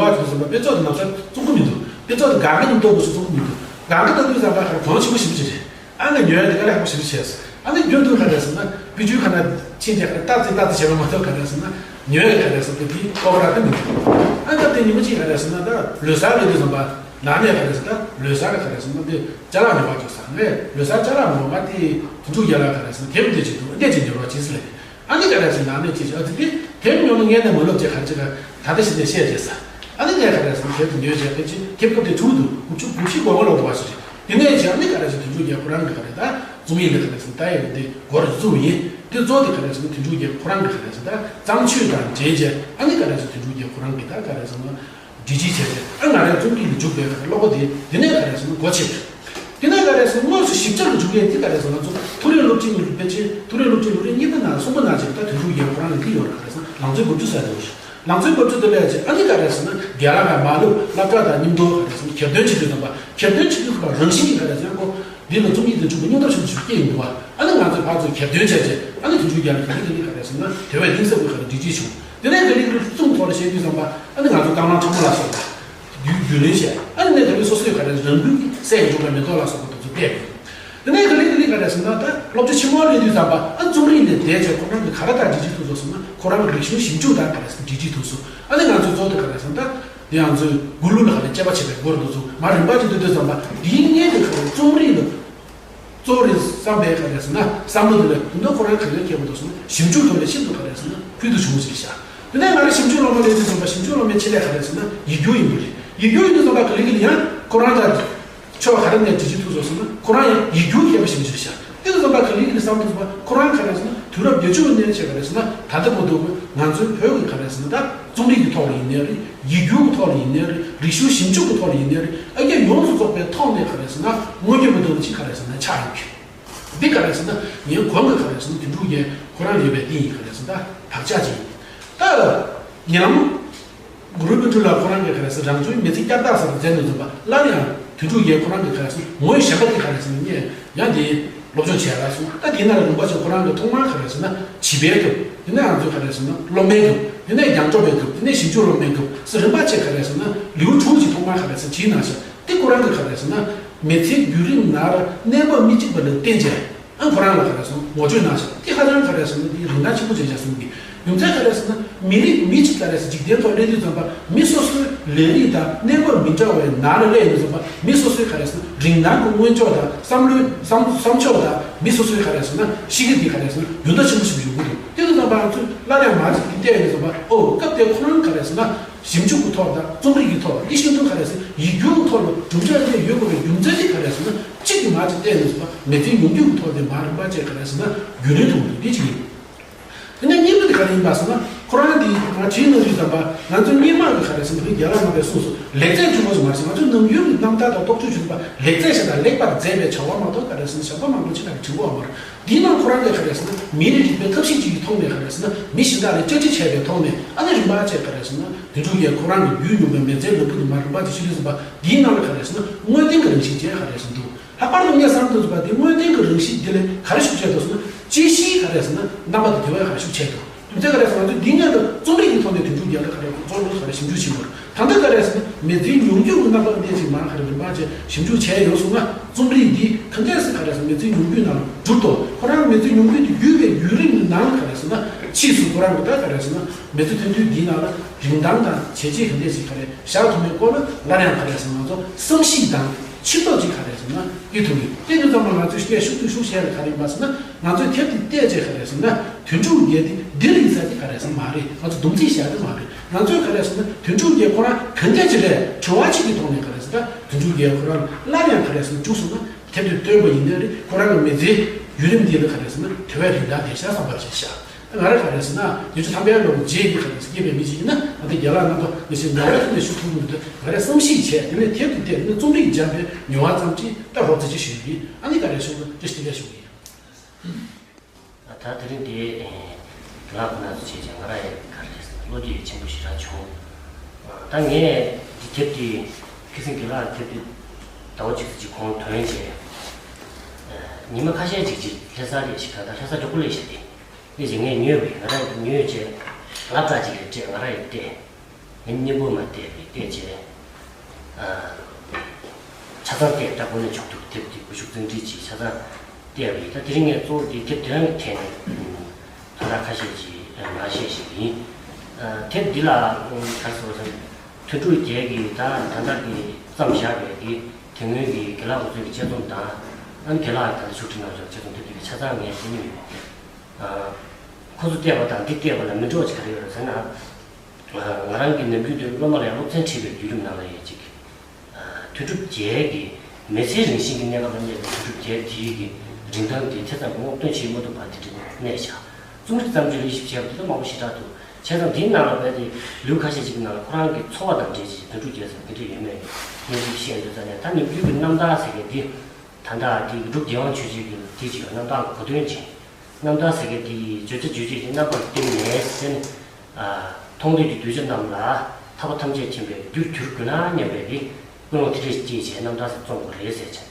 ནམ་ཟླ་བཙོང་གི་མི་འདུག་དཔེ་ཚོགས་དེ་གང་ག་ནས་ལྟོ་དགོས་སུ་བཙོང་གི་མི་འདུག་གང་ག་ལྟ་དུས་ཙམ་པ་ག་རེ་གོང་ཆེན་པོ་ཞེ་པོ་ཅིག་རེད། ཨ་ནི་ཉོ་ཡ་དེ་དཀའ་ལས་ཁག་པོ་ཞེ་པོ་བྱས་སོང་། ཨ་ནི་རྒྱུན་དུ་ག་རེ་ཟེར་ན་དཔེ་ཆའི་ཁ་ན་ཕྱིན་བྱས་ག་རེ་ལྟ་ཙི་ལྟ་ཙི་བྱས་པ་མ་གཏོགས་ག་རེ་ཟེར་ན་ཉོ་ཡ་ག་རེ་ཟེར་ན་དེ་ལྐོག་ར་དེ་མི་འདུག་ཨ་ནི་སྐབས་དེ་ཉིན་མོ་གཅིག་ག་རེ་ཟེར་ན་ད་ལོ་གསར་ལས་དུས་ཙམ་པ་ནང་ནས་ག་རེ་ཟེར་ད་ལོ་གསར་ག་རེ་ཟེར་ན་དེ་ཅ་ལག་ཉོ་བར་འགྲོ་ས་ངས་ལོ་གསར་ཅ་ལག་མ་འོང་ང་དེ་དོན་གྲུབ་རྒྱལ་ལགས་ག་རེ་ཟེར་ན་དེབ་འདི་ཅིག་འདུག་འདི་ཅིག་ཉོ་རོགས་བྱེད་ཟེར་ལབ། ཨ་ནི་ག་རེ་ཟེར་ནང་ནས་ཅི་ཞིག་ཨ་ཙི་དེ་དེབ་ཉོ་ན་ངས་ནས་མ་ལོབས་ཅེས་ག་རེ་ཅིག་ག་ད་ལྟ་ཞིག་ནས་བཤད་རྗེས་ས། ཨ་ནི་ངས་ག་རེ་ཟེར་ན་དེབ་དེ་ཉོས་བྱས་ཕལ་ཆེར་དེབ་སྐབས་དེ་དྲུག་འདུག་དགུ་བཅུ་དགུ་བཞི་གོ་ལྔ་ལོ་འགྲོ་བ་ཞིག་རེད། དེ་ནས་ཅི་ཨ་ནི་ག་རེ་ཟེར་དོན་གྲུབ་རྒྱལ་ཁོ་རང་གི་ག་རེ་ད་རྩོམ་ཡིག་ལ་ག་རེ་ཟེར་ད་ཡི་གེ་འདི་སྒོ་རུ་བཙུགས་ཡིན། དེ་གཙོ་དེ་ག་རེ་ཟེར་ན་དོན་གྲུབ་རྒྱལ་ཁོ་རང་གི་ག་རེ་ཟེར་ད་བརྩམས་ཆོས་དང་འབྲེལ་བྱས་ཨ་ནི་ག་རེ་ཟེར་དོན་གྲུབ་རྒྱལ་ཁོ་རང་གི་ད་ག་རེ་ཟེར་ན། འབྲེལ་འདྲིས་བྱས་ཏེ་ཨ་ང་རའི་རྩོམ་རིག་ལ་འཇུག་པའི་བློ་སྒོ་དེ་དེ་ནས་ག་རེ་ཟེར་ན་སྒོ་ཕྱེ། དེ་ནས་ག་རེ་ཟེར་ན་དངོས་སུ་ཞིབ་ཆ་ལ་འཇུག་ཡས་དེ་ག་རེ་ཟེར་ན་ང་ཚོ་མཐོ་རིམ་སློབ་ཆེན་གྱི་ཕལ་ཆེར་མཐོ་རིམ་སློབ་ཆེན་ལོ་རིམ་གཉིས་པ་ནང་གསུམ་པ་ནང་བཞིན་ད་དོན་གྲུབ་རྒྱལ་ཁོ་རང་གི་འདི་ཡོད་རེད། ག་རེ་ཟེར་ན་ལང་ཚོའི་རྦབ་ཆུ་ཟེར་དེ་ཡོད་རེད། ལང་ཚོའི་རྦབ་ཆུ་དེ་ལས་ཀྱི་ཨ་ནི་ག་རེ་ཟེར་ན་རྒན་ལགས་ཀྱི་མ་ལུག་སློབ་གྲྭ་དང་མཉམ་དུ་ག་རེ་ཟེར་ན་གྱེར་འདོན་བྱེད་དུས་ཙམ་པ་གྱེར་འདོན་བྱེད་དུས་ཙམ་པ་རང་བཞིན་གྱིས་ག་རེ་ཟེར་ན་ཁོ་འདི་ལ་རྩོམ་ཡིག་དང་འཇུག་པའི་སྙིང་སྟོབས་ཆེན་པོ་ཞིག་སྐྱེས་ཡོང་འདུག་བ། ཨ་ནི་ང་ཚོས་ཕར་ཚུར་གྱེར་འདོན་བྱས་རྗེས་ཨ་ནི་དོན་གྲུབ་རྒྱལ་ལགས་ཀྱི་འདི་ག་རེ་ག་རེ་ཟེར་ན་དེ་བས་གཏིང་ཟབ་པོའི་ག་རེ་འབྲེལ་འདྲིས་བྱུང་། དེ་ནས་ག་ལེ་ག་ལེ་རྩོམ་ཐོག་ལ་བཤད་དུས་ཙམ་པ་ཨ་ནི་ང་ཚོ་རྐང་ལམ་ཁྲ་མོ་ལ་སོགས་པ། རྒྱུས་རྒྱུས་ལོན་བྱས། ཨ་ནི་ནས་ག་ལེ་སོ་སོའི་ག་རེ་རང་འགུལ་གྱིས་སད་ཀྱིས་བྱུགས་པའི་མེ་ཏོག་ལ་སོགས་པ་དེ་ཚོ་བལྟས། དེ་ནས་ག་ལེ་ག་ལེ་ག་རེ་ཟེར་ན་ད་སློབ་གྲྭ་ཆེན་མོར་སླེབས་དུས་ཙམ་པ་ཨ་རྩོམ་རིག་ལས་འདས་བྱས་ཁོ་རང་གིས་ག་རེ་དང་འབྲེལ་འདྲིས་ཐུབ་སོང་ཟེར་ན་ཁོ་རང་གི་རིག་གཞུང་ཞིབ་འཇུག་དང་ག་རེ་ཟེར་འབྲེལ་འདྲིས་ཐུབ་སོང་། ཨ་ནི་ང་ཚོའི་གཙོ་བོ་དེ་ག་རེ་ཟེར་ན་ད་དེ་ང་ཚོའི་མགུར་གླུ་ལ་ག་རེ་དཔྱད་པ་བྱེད་པའི་སྐོར་དེ་ཚོ་མར་རིམ་པ་ཅིག་འདོན་དུས་ཙམ་པ་འདིའི་སྔོན་དུ་ག་རེ་རྩོམ་རིག་ལ། གཙོ་བོ་རེད་བསམ་པའི་ག་རེ་ཟེར་ན་བསམ་བློ་དེ་ལ་དོན་དུ་ཁོ་རང་ག་རེ་ཁྱད་པར་འདུག་ཟེར་ན་ཞིབ་འཇུག་ཐོག་ནས་ཤིན་ཏུ་ག་རེ་ཟེར་ན་ཕུལ་དུ་བྱུང་བ་ཞིག་རེད་ཤག་དེ་ནས་ང་རང་ཞིབ་འཇུག་སློབ་མ་སླེབས་དུས་ཙམ་པ་ཞིབ་འཇུག་སློབ་མའི་ཆེད་ལས་ག་རེ་ཟེར་ན་ཡིག་སྒྱུར་ཡིན་པ་རེད། ཡིག་སྒྱུར་ཡིན་དུས་ཙམ་པ་ག་ལེ་ག་ལེ་ཡང་ཁོ་རང་ལ་ཕྱོགས་ག་རེ་ནས་འབྲེལ་འདྲིས་ཐུབ་སོང་ཟེར་ན་ཁོ་རང་ཡང་ཡིག་སྒྱུར་མཁས་པ་ཞིག་ཡིན་ཤག་དེ་དུས་ཙམ་པ་ག་ལེ་ག་ལེ་བསམ་དུས་ཙམ་པ་ཁོ་རང་ག་རེ་ཟེར་ན་དུས་རབས་བརྒྱད་ཅུ་ནས་བྱས་ག་རེ་ཟེར་ན་ད་ལྟ་བར་དུ་ང་ཚོའི་བོད་ཀྱི་ག་རེ་ཟེར་ན་ད་རྩོམ་རིག་གི་ཐོག་ལ་ཡིན་ནའི་རེད། ཡིག་སྒྱུར་གྱི་ཐོག་ལ་ཡིན་ནའི་རེད། རིག་གཞུང་ཞིབ་འཇུག་གི་ཐོག་ལ་ཡིན་ནའི་རེད། ཨ་རྒྱ་ཡོངས་སུ་རྫོགས་པའི་ཐོག་ནས་ག་རེ་ཟེར་ན་མངོན་གྱུར་མ་འདུག་ཅིག་ག་རེ་ཟེར་ན་ཆགས་ཡོད་རྒྱུ། འདི་ག་རེ་ཟེར་ན་ངའི་གོང་གི་ག་རེ་ཟེར་ན་དོན་གྲུབ་རྒྱལ་ཁོ་རང་ཡོད་པའི་གཏིང་ཡིན་ག་རེ་ཟེར་ན་ད་བག་ཆགས་ཅིག་ཡིན། ད་ཉེ་ལམ་གུ་རུ་སྨིན་གྲོལ་ལགས་ཁོ་རང་གིས་ག་རེ་ཟེར་རང་བྱུང་མི་ཚེ་བསྐྱར་བརྟག་ཟེར་བ་མཛད་འདུག་ཙམ་པ་སླར་ཡང་དོན་གྲུབ་རྒྱལ་ཁོ་རང་གིས་ག་རེ་ཟེར་ངོས་གཞན་པ་དེ་ག་རེ་ཟེར་ངས་ཡང་དེ་སློབ་སྦྱོང་བྱས་ལ་སོང་། ད་དེའི་ནང་ལ་རིམ་པ་བྱས་ཁོ་རང་གིས་ཐོག་མར་ག་རེ་ཟེར་ན་བྱིས་པའི་སྐབས། དེ་ནས་ང་ཚོས་ག་རེ་ཟེར་ན་སློབ་མའི་སྐབས། དེ་ནས་རྒྱང་སྒྲོག་པའི་སྐབས། དེ་ནས་ཞིབ་འཇུག་སློབ་མའི་སྐབས་སུ་རིམ་པ་བྱས་ག་རེ་ཟེར་ན་ལེའུ་དྲུག་ཅིག་ཐོག་མར་ག་རེ་ཟེར་བྱིས་གནང་ཤག་དེ་ཁོ་རང་གིས་ག་རེ་ཟེར་ན་མི་ཚེའི་བརྒྱུད་རིམ་ནང་ལ་གནས་བབ་མི་གཅིག་པ་ལ་བརྟེན་བྱས་ཨ་ཁོ་རང་ལ་ག་རེ་ཟེར་ངོ་སྤྲོད་གནང་ཤག་དེ་ཧ་ཅང་ག་རེ་ཟེར་ན་དེ་རིན་ཐང་ཆེན་པོ་ཅན་ཆགས་སོང་གི། རྒྱུ་མཚན་ག་རེ་ཟེར་ན་མི་རིགས་མི་གཅིག་ག་རེ་ཟེར་འཇིག་རྟེན་ཐོག་སླེབས་དུས་ཙམ་པ་མི་སོ་སོའི་ལས་རིགས་དང་གནས་བབ་མི་འདྲ་བའི་ནང་ལ་སླེབས་ཡོང་དུས་ཙམ་པ་མི་སོ་སོའི་ག་རེ་ཟེར་ན་རིག་སྣང་གི་མངོན་ཕྱོགས་དང་བསམ་བློའི་བསམ་བསམ་ཕྱོགས་དང་མི་སོ་སོའི་ག་རེ་ཟེར་ན་གཤིས་ཀ་འདི་ག་རེ་ཟེར་ན་འགྱུར་ལྡོག་ཆེན་པོ་ཞིག་ཡོང་གི་འདུག་དེ་དུས་ཙམ་པ་ང་ཚོས་སླར་ཡང་མར་ཅིག་འདི་བལྟས་ཡོང་དུས་ཙམ་པ་ཨོ་སྐབས་དེ་ཁོ་རང་ག་རེ་ཟེར་ན་ཞིབ་འཇུག་གི་ཐོག་དང་རྩོམ་རིག་གི་ཐོག་འདི་ཤིན་ཏུ་ག་རེ་ཟེར་ན་ཡིག་སྒྱུར་གྱི་ཐོག་ལ་གྲུབ་འབྲས་འདི་ཡོད་དགོས་པའི་རྒྱུ་མཚན་འདི་ག་རེ་ཟེར་ན་གཅིག་གིས་མར་ཅིག་བལྟས་ཡོང་དུས་ཙམ་པ་མི་ཚེའི་ཡོང་རྒྱུ་གི་ཐོག་དེ་མར་རིམ་པ་བྱས་ག་རེ་ཟེར་ན་རྒྱུན་ལས་ཐུབ་འདུག་འདི་གཅིག་ཡིན། དེ་ནས་གཉིས་པ་དེ་ག་རེ་ཡིན་པ་ཟེར་ན་ཁོ་རང་འདི་ང་བྲིས་གནང་དུས་ཙམ་པ་ང་ཚོ་སྔོན་མ་གི་ག་རེ་ཟེར་ན་བོད་རྒྱལ་ལགས་རྣམ་པས་གསུངས་སོང་། ལེགས་རྩལ་བཅུ་པོ་ཞིག་མ་རེད། ང་ཚོ་ནམ་རྒྱུན་གྱི་རྣམ་ཐར་དང་རྟོགས་བརྗོད་བྱེད་པ་ལེགས་རྩལ་ཞེ་དྲག་ལེགས་པར་མཛད་པའི་བྱ་བ་མ་གཏོགས་ག་རེ་ཟེར་ན་ཞབས་པ་མང་པོ་ཅིག་དང་བྲིས་པ་མ་རེད། འདིའི་ནང་ཁོ་རང་གིས་ག་རེ་ཟེར་ན་མིའི་རིག་པའི་ཐབས་ཤེས་ཅིག་གི་ཐོག་ནས་ག་རེ་ཟེར་ན་མི་གཞན་དག་ལ་བཅར་འདྲི་བྱས་པའི་ཐོག་ནས་ཨ་ནི་རིམ་པ་བྱས་ག་རེ་ཟེར་ན་དོན་གྲུབ་རྒྱལ་ཁོ་རང་གི་བརྒྱུད་མྱོང་བའི་མི་ཚེའི་ལམ་བུ་དེ་མར་རིམ་པ་བྱས་ཤེས་དུས་ཙམ་པ་འདིའི་ནང་ལ་ག་རེ་ཟེར་ན་དངོས་བསྟན་གྱི་རང་བཞིན་ཅན་ག་རེ་ཟེར་འདུག་ལྷག་པར་དུ་ངས་བསམ་དུས་ཙམ་པ་འདི་དངོས་བསྟན་གྱི་རང་བཞིན་འདི་ལས་ག་རེ་ཤུགས་ཆེ་འདུག་ཟེར་ན་དཔྱད་གཞིའི་ག་རེ་ཟེར་ན་རྣམ་པ་དེ་དེ་བས་ག་རེ་ཤུགས་ཆེ་འདུག་རྒྱུ་མཚན་ག་རེ་ཟེར་ན་ང་ཚོས་འདི་སྔོན་དུ་རྩོམ་རིག་གི་ཐོག་ནས་དོན་གྲུབ་རྒྱལ་ལ་ག་རེ་གཙོ་བོ་ག་རེ་ཞིབ་འཇུག་བྱེད་དགོས། ད་ལྟ་ག་རེ་ཟེར་ན་མི་ཚེའི་ཉུང་བསྡུས་ཀྱི་རྣམ་པ་འདི་ཅིག་མར་ག་རེ་རིམ་པ་བྱས་ཞིབ་འཇུག་བྱས་ཡོང་སོང་ན། རྩོམ་རིག་འདི་གང་འདྲས་སེ་ག་རེ་ཟེར་ན་མི་ཚེའི་ཉུང་བསྡུས་ནང་གྲུབ་ཐོབ། ཁོ་རང་མི་ཚེའི་ཉུང་བསྡུས་དེ་བརྒྱུད་པའི་བརྒྱུད་རིམ་གྱི་ནང་ག་རེ་ཟེར་ན་ཕྱིས་སུ་ཁོ་རང་གི་ད་ག་རེ་ཟེར་ན་མི་ཚེ་ཐུང་ཐུང་འདིའི་ནང་ལ་རིན་ཐང་དང་བྱས་རྗེས་གང་འདྲས་ཤིག་ག་རེ་བཞག་ཐུབ་མིན་སྐོར་ལ་སླར་ཡང་ག་རེ་ཟེར་ན་ང་ཚོ་བསམ་གཞིག་དང་ཕྱིར་རྟོག་ཅིག་ག་རེ་ཟེར་ན་ཡིད་ཐུབ་མིན། དེ་ནི་ཚང་མ་ང་ཚོས་བཤད་ཤུགས་ཐུབ་ཤུགས་བཤད་ལ་ག་རེ་ཡིན་པ་ཟེར་ན། ང་ཚོས་དེབ་འདི་བལྟས་རྗེས་ག་རེ་ཟེར་ན་དོན་གྲུབ་རྒྱལ་དེ་འདི་ལ་ཡིན་ས་དེ་ག་རེ་ཟེར་ན་མ་རེད། ང་ཚོ་སྡོམ་ཚིག་བཞག་དེ་མ་རེད། ང་ཚོས་ག་རེ་ཟེར་ན་དོན་གྲུབ་རྒྱལ་ཁོ་རང་གང་འདྲ་ཅིག་ལས་བྲོ་བ་ཅིག་གི་ཐོག་ནས་ག་རེ་ཟེར་ན་དོན་གྲུབ་རྒྱལ་ཁོ་རང་སླར་ཡང་ག་རེ་ཟེར་ན་བཅུག་སོང་ན། དེབ་དེ་བཏོན་པ་ཡིན་ན་རེད། ཁོ་རང་གི་མི་ཚེའི་བརྒྱུད་རིམ་འདི་ལ་ག་རེ་ཟེར་ན་དེ་བས་རིན་ཐང་ལྡན་ཤག་བསམ་པར་བྱས་ཤག་ང་རང་ག་རེ་ཟེར་ན་ཉི་ཤུ་ཐམ་པའི་ལོ་རྗེས་ཀྱི་ག་རེ་ཟེར་སྐྱེས་པའི་མི་ཞིག་ཡིན་ན། ང་ཚོ་རྒན་ལགས་རྣམ་པ་མི་ཞིག་ཉོ་བའི་ཐོག་ནས་ཞུ་ཐུབ་མི་འདུག་ག་རེ་བསམ་གཞིག་བྱས་དེ་ནས་དེབ་དེ་བལྟས་ནས་རྩོམ་རིག་སྦྱངས་པའི་མྱོང་བ་ཙམ་གྱིས་ད་རོབ་ཙམ་ཅིག་ཞུ་གི་ཡིན། ཨ་ནི་ག་རེ་ཞུ་དགོས་བཀྲ་ཤིས་བདེ་ལེགས་ཞུ་གི་ཡིན། ད་དེ་རིང་འདི་དགེ་ལགས་ཁོ་ན་ཚོ་བྱས་ཀྱང་ང་རང་ཡང་ག་རེ་ཟེར་བློ་འགྱོད་ཆེན་པོ་ཞེ་དྲག་བྱུང་། ད་ངས་འདི་དེབ་འདི་ཁ་སང་དགེ་ལགས་དེབ་འདི་ཟླ་བ་གཅིག་ཙམ་ཅིག་གོང་ཐོན་བྱས། ཉི་མ་ཁ་ཤས་ཅིག་ཅིག་ལྷ་ས་ལས་ཤིག་ག་ད་ལྷ་ས་མགྱོགས་པོ་ལས་ཤིག་སྟེ། དེ་བཞིན་ངས་ཉོས་པས་ང་རང་གིས་ཉོས་བྱས་ལབ་ཙག་ཅིག་ལས་སྤྲད། ང་རང་ཡིས་བལྟས། ངས་སྙན་པོ་མ་བལྟས་པས་བལྟས་བྱས། ཆ་ཚང་བལྟས། ད་གོ་ནས་ཆོག་འདུག་དེབ་དེ་སྒུལ་ཤུགས་བརྩོན་འགྲུས་ཀྱིས་ཆ་ཚང་བལྟས་པ་ཡིན། ད་དེ་རིང་ངས་གཙོ་བོ་དེ་དེབ་དེ་རང་གི་ཐད་ནས་དོན་དག་ཁ་ཤས་ཅིག་མར་བཤད་ཞིག་ཡིན། དེབ་འདི་ལ་ག་རེ་ཟེར་བ་ཟེར་ན་དོན་གྲུབ་རྒྱལ་གྱིས་ད་ད་ལྟ་གི་བརྩམས་བཞག་པའི་གི་དེ་སྔོན་གྱི་དགེ་ལགས་ཁོ་ཚོའི་གི་དཔྱད་རྩོམ་དང་། ཨ་ནི་དགེ་ལགས་ད་ལྟ་ཕྱོགས་སྒྲིག་གནང་བྱུང་དཔྱད་རྩོམ་དེབ་དེ་གི་ཆ་ཚང་ངས་བཤད་མྱོང་ཡོད། ཁོ་ཚོ་བལྟས་པ་དང་འདི་བལྟས་པ་ལ་མི་འདྲ་བ་ཅིག་ག་རེ་ཡོད་རེད་ཟེར་ན། ང་རང་གིས་ནམ་རྒྱུན་དུ་སློབ་མ་ལ་ཡང་སློབ་ཚན་ཁྲིད་པའི་བརྒྱུད་རིམ་ནང་ལ་ཡང་ཅིག་དོན་གྲུབ་རྒྱལ་གྱི་མི་ཚེའི་རང་བཞིན་གྱི་གནས་སྐབས་ལ་གནས་པའི་དོན་གྲུབ་རྒྱལ་དེའི་གི་རིན་ཐང་དེ་ཐེ་ཚོམ་སྔོག་འདོན་བྱེད་མ་ཐུབ་པ་དེ་འདྲ་གནས་བཞག་རྩོམ་རིག་བརྩམས་ཆོས་ལ་དབྱེ་ཞིབ་བྱས་པ་དེ་ལ་མང་པོ་ཞེ་དྲག་འདུག་བྱས་ཙང་འདིའི་ནང་ལ་བས་ཏེ་ལེའུ་ཁ་ཤས་ཤིག་གི་ནང་ལ་ཁོ་རང་གི་འཚོ་བ་དང་འབྲེལ་ཅིག་དོན་གྲུབ་རྒྱལ་ཟེར་དེ་འདྲ་ཡོད་མེད་སྙན་ཞིབ་བཤད་ཡོད་ཙང་ནས། ད་ནམ་རྒྱུན་གྱི་རྣམ་ཐར་ཟེར་མཁན་འདི་ད་ལྟ་དེ་འབྲུག་རྒྱལ་དབང་ཆོས་རྒྱལ་གྱི་དེ་ཅིག་རྣམ་ཐར་གོ་དོན་ཅིག་རྣམ་ཐར་ཟེར་མཁན་དེ་ཡི་བརྗོད་བྱ་རྗོད་བྱེད་ཀྱི་རྣམ་པར་བསྟན་ནས་ཟེར་ནས། མཐོང་ཐོས་ཀྱི་གདུལ་བྱ་རྣམས་ལ་ཐར་པ་ཐམས་ཅད་མཁྱེན་པའི་རྒྱུར་གྱུར་དགོས་ན་སྙམ་པའི་གི་ཀུན་སློང་དེ་འདྲ་སྐྱེས་བྱས་རྣམ་ཐར་ཟེར་རྩོམ་དགོས་རེད་ཟེར་བྱས།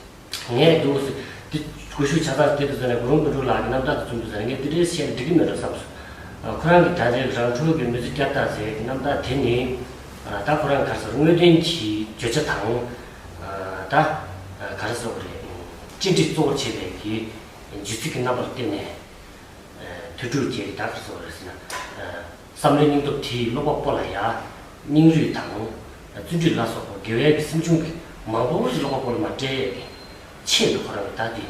ངས་འདུག་སེ་འདི་གོ་ཤུགས་ཆ་ཚང་དེ་དུ་ཟེར་ནས་གུ་རུ་དོན་གྲུབ་ལགས་ཀྱི་རྣམ་ཐར་དེ་རྩོམ་དུས་ཟེར་ནས་ངས་དེ་འདྲའི་བཤད་ན་འགྲིག་གི་མེད་འགྲོ་བསམ་སོང་། ཁོ་རང་གི་ད་ལྟའི་རང་གྲོལ་གྱི་མི་ཚེ་བསྐྱར་ལྟ་ཟེར་གྱི་རྣམ་ཐར་དེ་ནི། ད་ཁོ་རང་ག་རེ་ཟེར་དངོས་བསྟན་གྱི་བརྗོད་བྱ་དང་། ད་ག་རེ་ཟེར་དགོས་རེད། ཅི་འདྲའི་གཙོ་བོར་བྱས་པའི་གི་བརྗོད་ཚིག་གི་རྣམ་པར་བསྟན་ནས། དོན་གྲུབ་རྒྱལ་གྱིས་ད་ག་རེ་ཟེར་བ་རེད་ཟེར་ན། བསམ་བློའི་སྙིང་སྟོབས་དེས་ཀློག་པ་པོ་ལ་ཡ། སྙིང་རུས་དང་། བརྩོན་འགྲུས་ལ་སོགས་པ་དགེ་བའི་གི་སེམས་བྱུང་གི་མང་པོ་ཞིག་ཀློག་པ་པོ་ལ་མ་སྤྲད་ཡས་ཀྱི་ཆེད་དུ་ཁོ་རང་གིས་ད་དེ་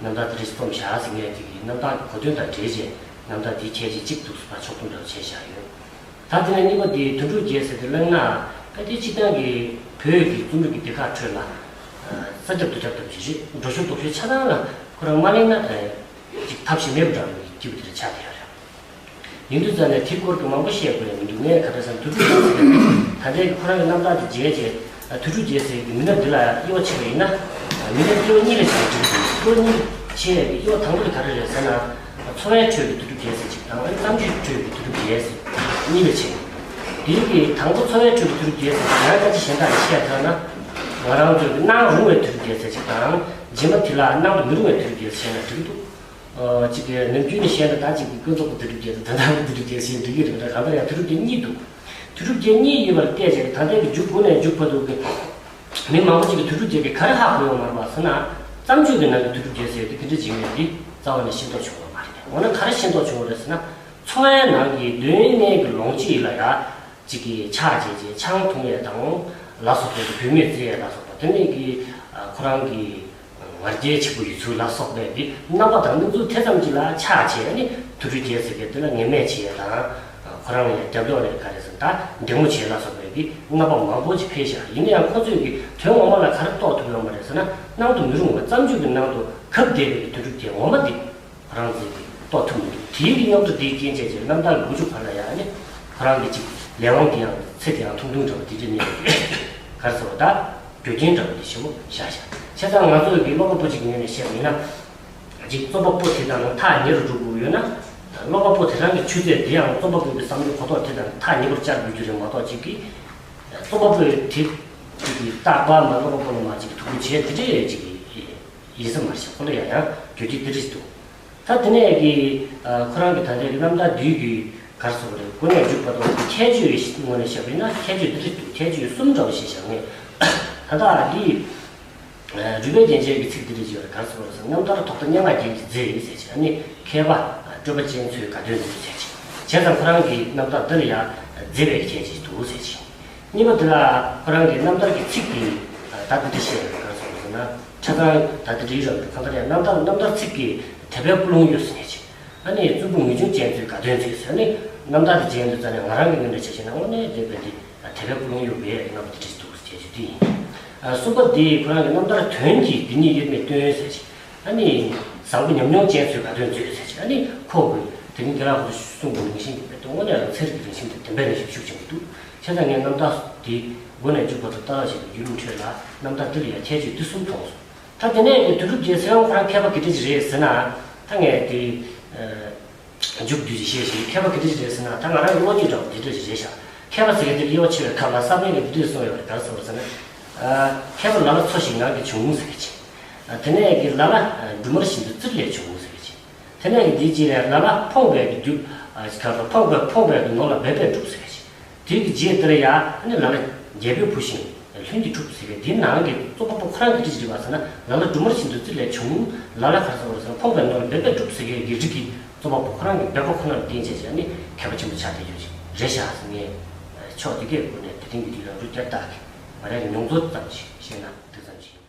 རྣམ་ཐར་དེ་རིགས་རྩོམ་བཞག་ཟེར་མཁན་དེ་གི་རྣམ་ཐར་གྱི་གོ་དོན་དང་འབྲེལ་བྱས་རྣམ་ཐར་དེའི་ཁྱད་ཆོས་གཅིག་འདུག་སེ་ཕར་ཕྱོགས་བསྡོམས་འདྲ་བོ་བྱས་བཞག་ཡོད། ད་དེ་ནས་གཉིས་པ་དེ་དོན་གྲུབ་རྒྱལ་ཟེར་དེ་གླེང་ན་ག་དེ་སྤྱིར་བཏང་གི་བོད་ཀྱི་རྩོམ་རིག་གི་སྡེ་ཁག་ཁྲོད་ལ། ས་ཁྱབ་རྡོ་ཁྱབ་ཐབས་ཀྱི་རེད། འགྲོ་ཕྱོགས་ལྡོག་ཕྱོགས་ཆ་ཚང་ལ་ཁོ་རང་མ་གླེང་ན་ད་ཅིག་ཐབས་ཤེས་མེད་པ་འདྲ་བའི་སྐྱིད་པོ་དེ་འདྲ་ཆགས་བསྡད་ཡོད་རེད། ཡིན་དུས་ཙང་ནས་དེ་སྐོར་གྱི་མང་པོ་བཤད་དགོས་ཡ་མི་འདུག་ངས་ག་རེ་ཟེར་ན་དོན་གྲུབ་རྒྱལ་ཟེར་ད་ལྟའི་ཁོ་རང་གི་རྣམ་ཐར་དེ་མཇལ་རྗེས། དོན་གྲུབ་རྒྱལ་ཟེར་གྱི་མི་སྣ་འདི་ལ་དབྱེ་བ་ཕྱེ་བ་ཡིན་ན། མི་སྣ་དབྱེ་བ་གཉིས་ལ་ཕྱེ་བ་འགྲིག་གི་འདུག་དབྱེ་བ་གཉིས་ཕྱེ་ཡ་གི་དབྱེ་བ་དང་པོ་དེ་ག་རེ་རེད་ཟེར་ན། འཚོ་བའི་ཁྲོད་ཀྱི་དོན་གྲུབ་རྒྱལ་ཟེར་གཅིག་དང་། བརྩམས་ཆོས་ཁྲོད་ཀྱི་དོན་གྲུབ་རྒྱལ་ཟེར་གཉིས་ལ་ཕྱེ་གི་འདུག་དེ་རིང་གི་དང་པོ་འཚོ་བའི་ཁྲོད་ཀྱི་དོན་གྲུབ་རྒྱལ་ཟེར་གཅིག་ཡང་སྐད་ཆ་གཞན་དག་ལ་བཤད་ཐུབ་ན། ང་རང་ཚོས་གནང་རུང་བའི་དོན་གྲུབ་རྒྱལ་ཟེར་གཅིག་དང་། རྗེས་མ་དེ་ལ་གནང་དུ་མི་རུང་བའི་དོན་གྲུབ་རྒྱལ་ཟེར་བཤད་ན་འགྲིག་གི་འདུག་གཅིག་གི་ནམ་རྒྱུན་ནས་བཤད་ན་ད་གཅིག་གི་ཀུན་རྫོབ་ཀྱི་དོན་གྲུབ་རྒྱལ་དང་དོན་དམ་གྱི་དོན་གྲུབ་རྒྱལ་ཟེར་འགྲིག་གི་རེད་པ། གང་ལྟར་ཡང་དོན་གྲུབ་རྒྱལ་གཉིས་འདུག་དོན་གྲུབ་རྒྱལ་གཉིས་ཡོད་པར་བལྟས་བྱས་ད་ལྟའི་གི་མཇུག་གུ་ནས་མཇུག་བར་དུ་གི་མི་མང་པོ་ཅིག་གིས་དོན་གྲུབ་རྒྱལ་གྱིས་ག་རེ་ཧ་གོ་ཡོད་མ་རེད་པ་ཟེར་ན། བརྩམས་ཆོས་ཀྱི་ནང་གི་དོན་གྲུབ་རྒྱལ་ཟེར་དེ་ག་འདྲ་ཅིག་ཡིན་མིན་འདི་རྩ་བ་ནས་ཤེས་རྟོགས་བྱུང་བ་མ་རེད། འོ་ན་ག་རེ་ཤེས་རྟོགས་བྱུང་བ་རེད་ཟེར་ན། འཚོ་བའི་ནང་གི་སྡུག་བསྔལ་གྱི་ལོངས་སྤྱོད་ལ་ཡ། གཅིག་གིས་ཕྱག་བྱས་རྗེས་ཆང་འཐུང་ཡས་དང་ལ་སོགས་པའི་བུད་མེད་བཙལ་ཡས་ལ་སོགས་པ་དེ་ནས་ཀྱི་ཁོ་རང་གི་ང་རྒྱལ་ཆེན་པོ་ཡོད་ཚུལ་ལ་སོགས་པའི་གི་རྣམ་པ་དང་སྣང་ཚུལ་དེ་ཙམ་གྱིས་ལ་ཆགས་བྱས་ནས་དོན་གྲུབ་རྒྱལ་ཟེར་མཁན་དེ་ལ་ངན་སྨད་བྱེད་ཡས་དང་། ཁོ་རང་ལ་རྒྱབ་ལོགས་ནས་ག་རེ་ཟེར་ད་འདྲེ་མོ་བྱེད་ལ་སོགས་པའི་གི་རྣམ་པ་མང་པོ་ཅིག་འཕེལ་བཞག་ཡིན་ན་ཡང་ཁོ་ཚོས་གི་དོན་ངོ་མ་ལ་ག་རེ་རྟོགས་ཐུབ་ཡོད་མ་རེད་ཟེར་ན། གནང་དུ་མི་རུང་བ་བརྩམས་ཆོས་ཀྱི་ནང་དུ་གབ་བསྡད་པའི་གི་དོན་གྲུབ་རྒྱལ་ངོ་མ་འདི། རང་ཚོས་ཀྱིས་རྟོགས་ཐུབ་མི་འདུག་དེའི་གི་རྙོག་དྲ་དེའི་རྐྱེན་བྱས་ཀྱི་རྣམ་ཐར་གྱི་མགོ་མཇུག་བར་ལ་ཡང་ནི་ཁོ་རང་གི་ཅིག་ལས་དབང་དེ་ཡང་ཚེ་དེ་ཡང་ཐུང་ཐུང་འདྲ་བ་དེ་འདྲ་ནས་ག་རེ་ཟེར་བ་ད་འགྱོད་རྐྱེན་འདྲ་བ་དེ་ཞེ་པོ་བཞག་བཞག་བྱས་ཙང་ང་ཚོས་ཀྱི་ཀློག་པ་པོ་ཅིག་གི་ངོས་ནས་བཤད་པ་ཡིན་ན། ཅིག་རྩོམ་པ་པོ་དེ་དང་ཐག་ཉེ་རུ་འགྲོ་དགོས་ཡོད་ན། ཀློག་པ་པོ་དེ་རང་གི་ཆུ་ཚད་དེ་ཡང་རྩོམ་པ་པོའི་བསམ་བློའི་གོ་རྟོགས་དེ་དང་ཐག་ཉེ་པོར་བཅར་དགོས་རྒྱུ་རེད་མ་གཏོགས། ཅིག་གིས་རྩོམ་པ་པོས་དེ་ཅིག་གིས་རྟག་པར་མ་ཀློག་པ་པོ་ལ་མ་ཅིག་ཐུགས་ཁུར་བྱས་དེ་འདྲས་ཅིག་གིས། ཡིན་ས་མ་རེད་ཤག་ཁོ་ལ་ཡང་ཡང་གྱོད་ཀྱི་འདི་རེད་འདུག་ད་དེ་ནས་ཀྱི་ཁོ་རང་གི་ད་ལྟའི་གི་རྣམ་ཐར་བསྡུས་ཀྱི་ གར་སོང་རེད། སྒོ་ནས་འཇུག་པ་དང་ཁྱད་ཆོས་ངོས་ནས་བཤད་པ་ཡིན་ན་ཁྱད་ཆོས་འདི་འདྲ་འདུག་ཁྱད་ཆོས་གསུམ་འདྲ་བོ་ཞིག་བཞག་ནས། ད་ལྟ་འདི་རུས་པའི་རྒྱན་ཅན་གྱི་ཚིག་འདི་འདྲ་ཅིག་ཡོད་རེད། གར་སོང་རེད་ཟེར། རྣམ་ཐར་ཐོག་མཐའ་སྙན་ངག་རྒྱན་གྱིས་མཛེས་ཟེར་ཅིག་ཨ་ནི་མཁས་པ་སྤྲོས་པ་ཅན་ཚོའི་དགའ་སྟོན་འདུག་ཟེར་ཅིག་བྱས་ཙང་ཁོ་རང་གི་རྣམ་ཐར་འདི་ལ་ཡང་མཛེས་པའི་རྒྱན་ཅིག་འདུག་ཟེར་ཅིག་གཉིས་པ་འདི་ལ་ཁོ་རང་གི་རྣམ་ཐར་གྱི་ཚིག་གི་ད་འདི་འདྲ་བཤད་ཡོད་རེད། གར་སོང་རེད་ཟེར་ན་ཆ་ཚང་ད་འདི་འདྲ་ཡོད་རེད། གང་ལྟར་ཡང་རྣམ་ཐར་རྣམ་ཐར་ཚིག་གི་དད་པའི་ཀུན་སློང་གཡོ་ཟེར་ཅིག་ཨ་ནི་བཙུན་པོ་ངེས་འབྱུང་ཅན་ཚོའི་དགའ་སྟོན་ཚིག་ཟེར་ནི་རྣམ་ཐར་དེ་མཇལ་དུས་ཙམ་ནས་ང་རང་གི་ངོས་ནས་བྱས་ན་དངོས་གནས་དེ་བས་འདི་དད་པའི་ཀུན་སློང་ཡོད་པའི་རྣམ་པ་དེ་འདྲ་ཞིག་འདུག་ཟེར་རྒྱུ་དེ་ཡིན། ཨ་གསུམ་པ་འདི་ཁོ་རང་གི་རྣམ་ཐར་དོན་གྱི་འདི་ཉིད་ཡོད་མེད་སྟོན་ཟེར་ཞིག་ཨ་ནི་བཟང་པོ་ཉམས་མྱོང་ཅན་ཚོའི་དགའ་སྟོན་མཛོད་ཟེར་ཞིག་ཨ་ནི་ཁོ་གི་དེ་རིང་དེ་རང་ཁོ་ཚོ་གསུང་དགོས་རིང་བཞིན་གྱི་དཔེ་དེ་དངོས་གནས་རང་ཚན་རིག་གི་རང་བཞིན་དེ་བདེན་པའི་རང་བཞིན་ཤུགས་ཆེན་པོ་འདུག་བྱས་ཙང་ངས་རྣམ་ཐར་འདི་མགོ་ནས་མཇུག་བར་དུ་ལྟ་བ་ཞིག་ཏུ་བརྒྱུད་རིམ་ཁྲོད་ལ་རྣམ་ཐར་འདི་ལ་ཡང་ཁྱད་ཆོས་འདི་གསུམ་མཐོང་སོང་། ད་དེ་ནས་དོན་གྲུབ་རྒྱལ་མཚན་ཁོ་རང་མཁས་པ་ག་འདྲ་ཞིག་རེད་ཟེར་ན། ད་ངས་དེ་མཇུག་བསྡུས་ཤིག་བཤད་ཞིག་མཁས་པ་ག་འདྲ་ཞིག་རེད་ཟེར་ན། ད་ང་རང་གི་བློ་རྒྱུས་འདྲ་བོ་དེ་འདྲ་ཞིག་རེད་ཤག་མཁས་པ་ཟེར་མཁན་དེ་དབྱེ་བ་ཕྱེ་བའི་སྐབས་ལ་ས་པཎ་གྱིས་འདི་འདྲ་གསུངས་ཡོད་རེད། ག་རེ་གསུངས་པ་ཟེར་ན། མཁས་པ་ལ་ལ་འཚོ་ཞིང་ངང་གིས་བྱུང་ཟེར་གྱི། དེ་ནས་ཀྱི་ལ་ལ་སྦྲུམ་མ་བཞིན་དུ་བཙིར་ལས་བྱུང་ཟེར་གྱི། དེ་ནས་ཀྱི་འདིའི་རྗེས་ལ་ལ་ལ་ཕོངས་པའི་གི་རྒྱུ། ག་རེ་ཕོངས་པའི་ཕོངས་པའི་གི་ནོར་ལ་འབད་པས་བསྒྲུབས་ཟེར་གྱི། དེ་གི་རྗེས་དེར་ཡང་ཨ་ནི་ལ་ལ་རྒྱལ་པོའི་བུ་བཞིན་ལྷུན་གྱིས་གྲུབ་ཟེར་གི། དེའི་ནང་གི་རྩོམ་པ་པོ་ཁོ་རང་གི་འདྲི་ཞིག་རེད་པ་ཟེར་ན། ལ་ལ་སྦྲུམ་མ་བཞིན་དུ་བཙིར་ལས་བྱུང་། ལ་ལ་ག་རེ་ཟེར་བ་ཟེར་ན་ཕོངས་པའི་ནོར་ལ་འབད་པས་བསྒྲུབས་ཟེར་གི་རིགས་ཀྱི་རྩོམ་པ་པོ་ཁོ་རང་གི་འབད་པ་ཁོ་ནར་བརྟེན་བྱས་བྱས་ནི་མཁས་པ་ཆེན་པོ་ཆགས་བསྡད་རྒྱུ་ཞིག་རེད་ཤག་ཟེར། ངས་ཕྱོགས་དེ་གའི་སྒོ་ནས་དེ་རིང་གི་དུས་ལ་རུ་བསྐྱར་བཏགས་ཀྱི་ང་རང་གི་མྱོང་ཚོར་ཙམ་ཞིག་བཤད་ན་འདི་ཙམ་ཞིག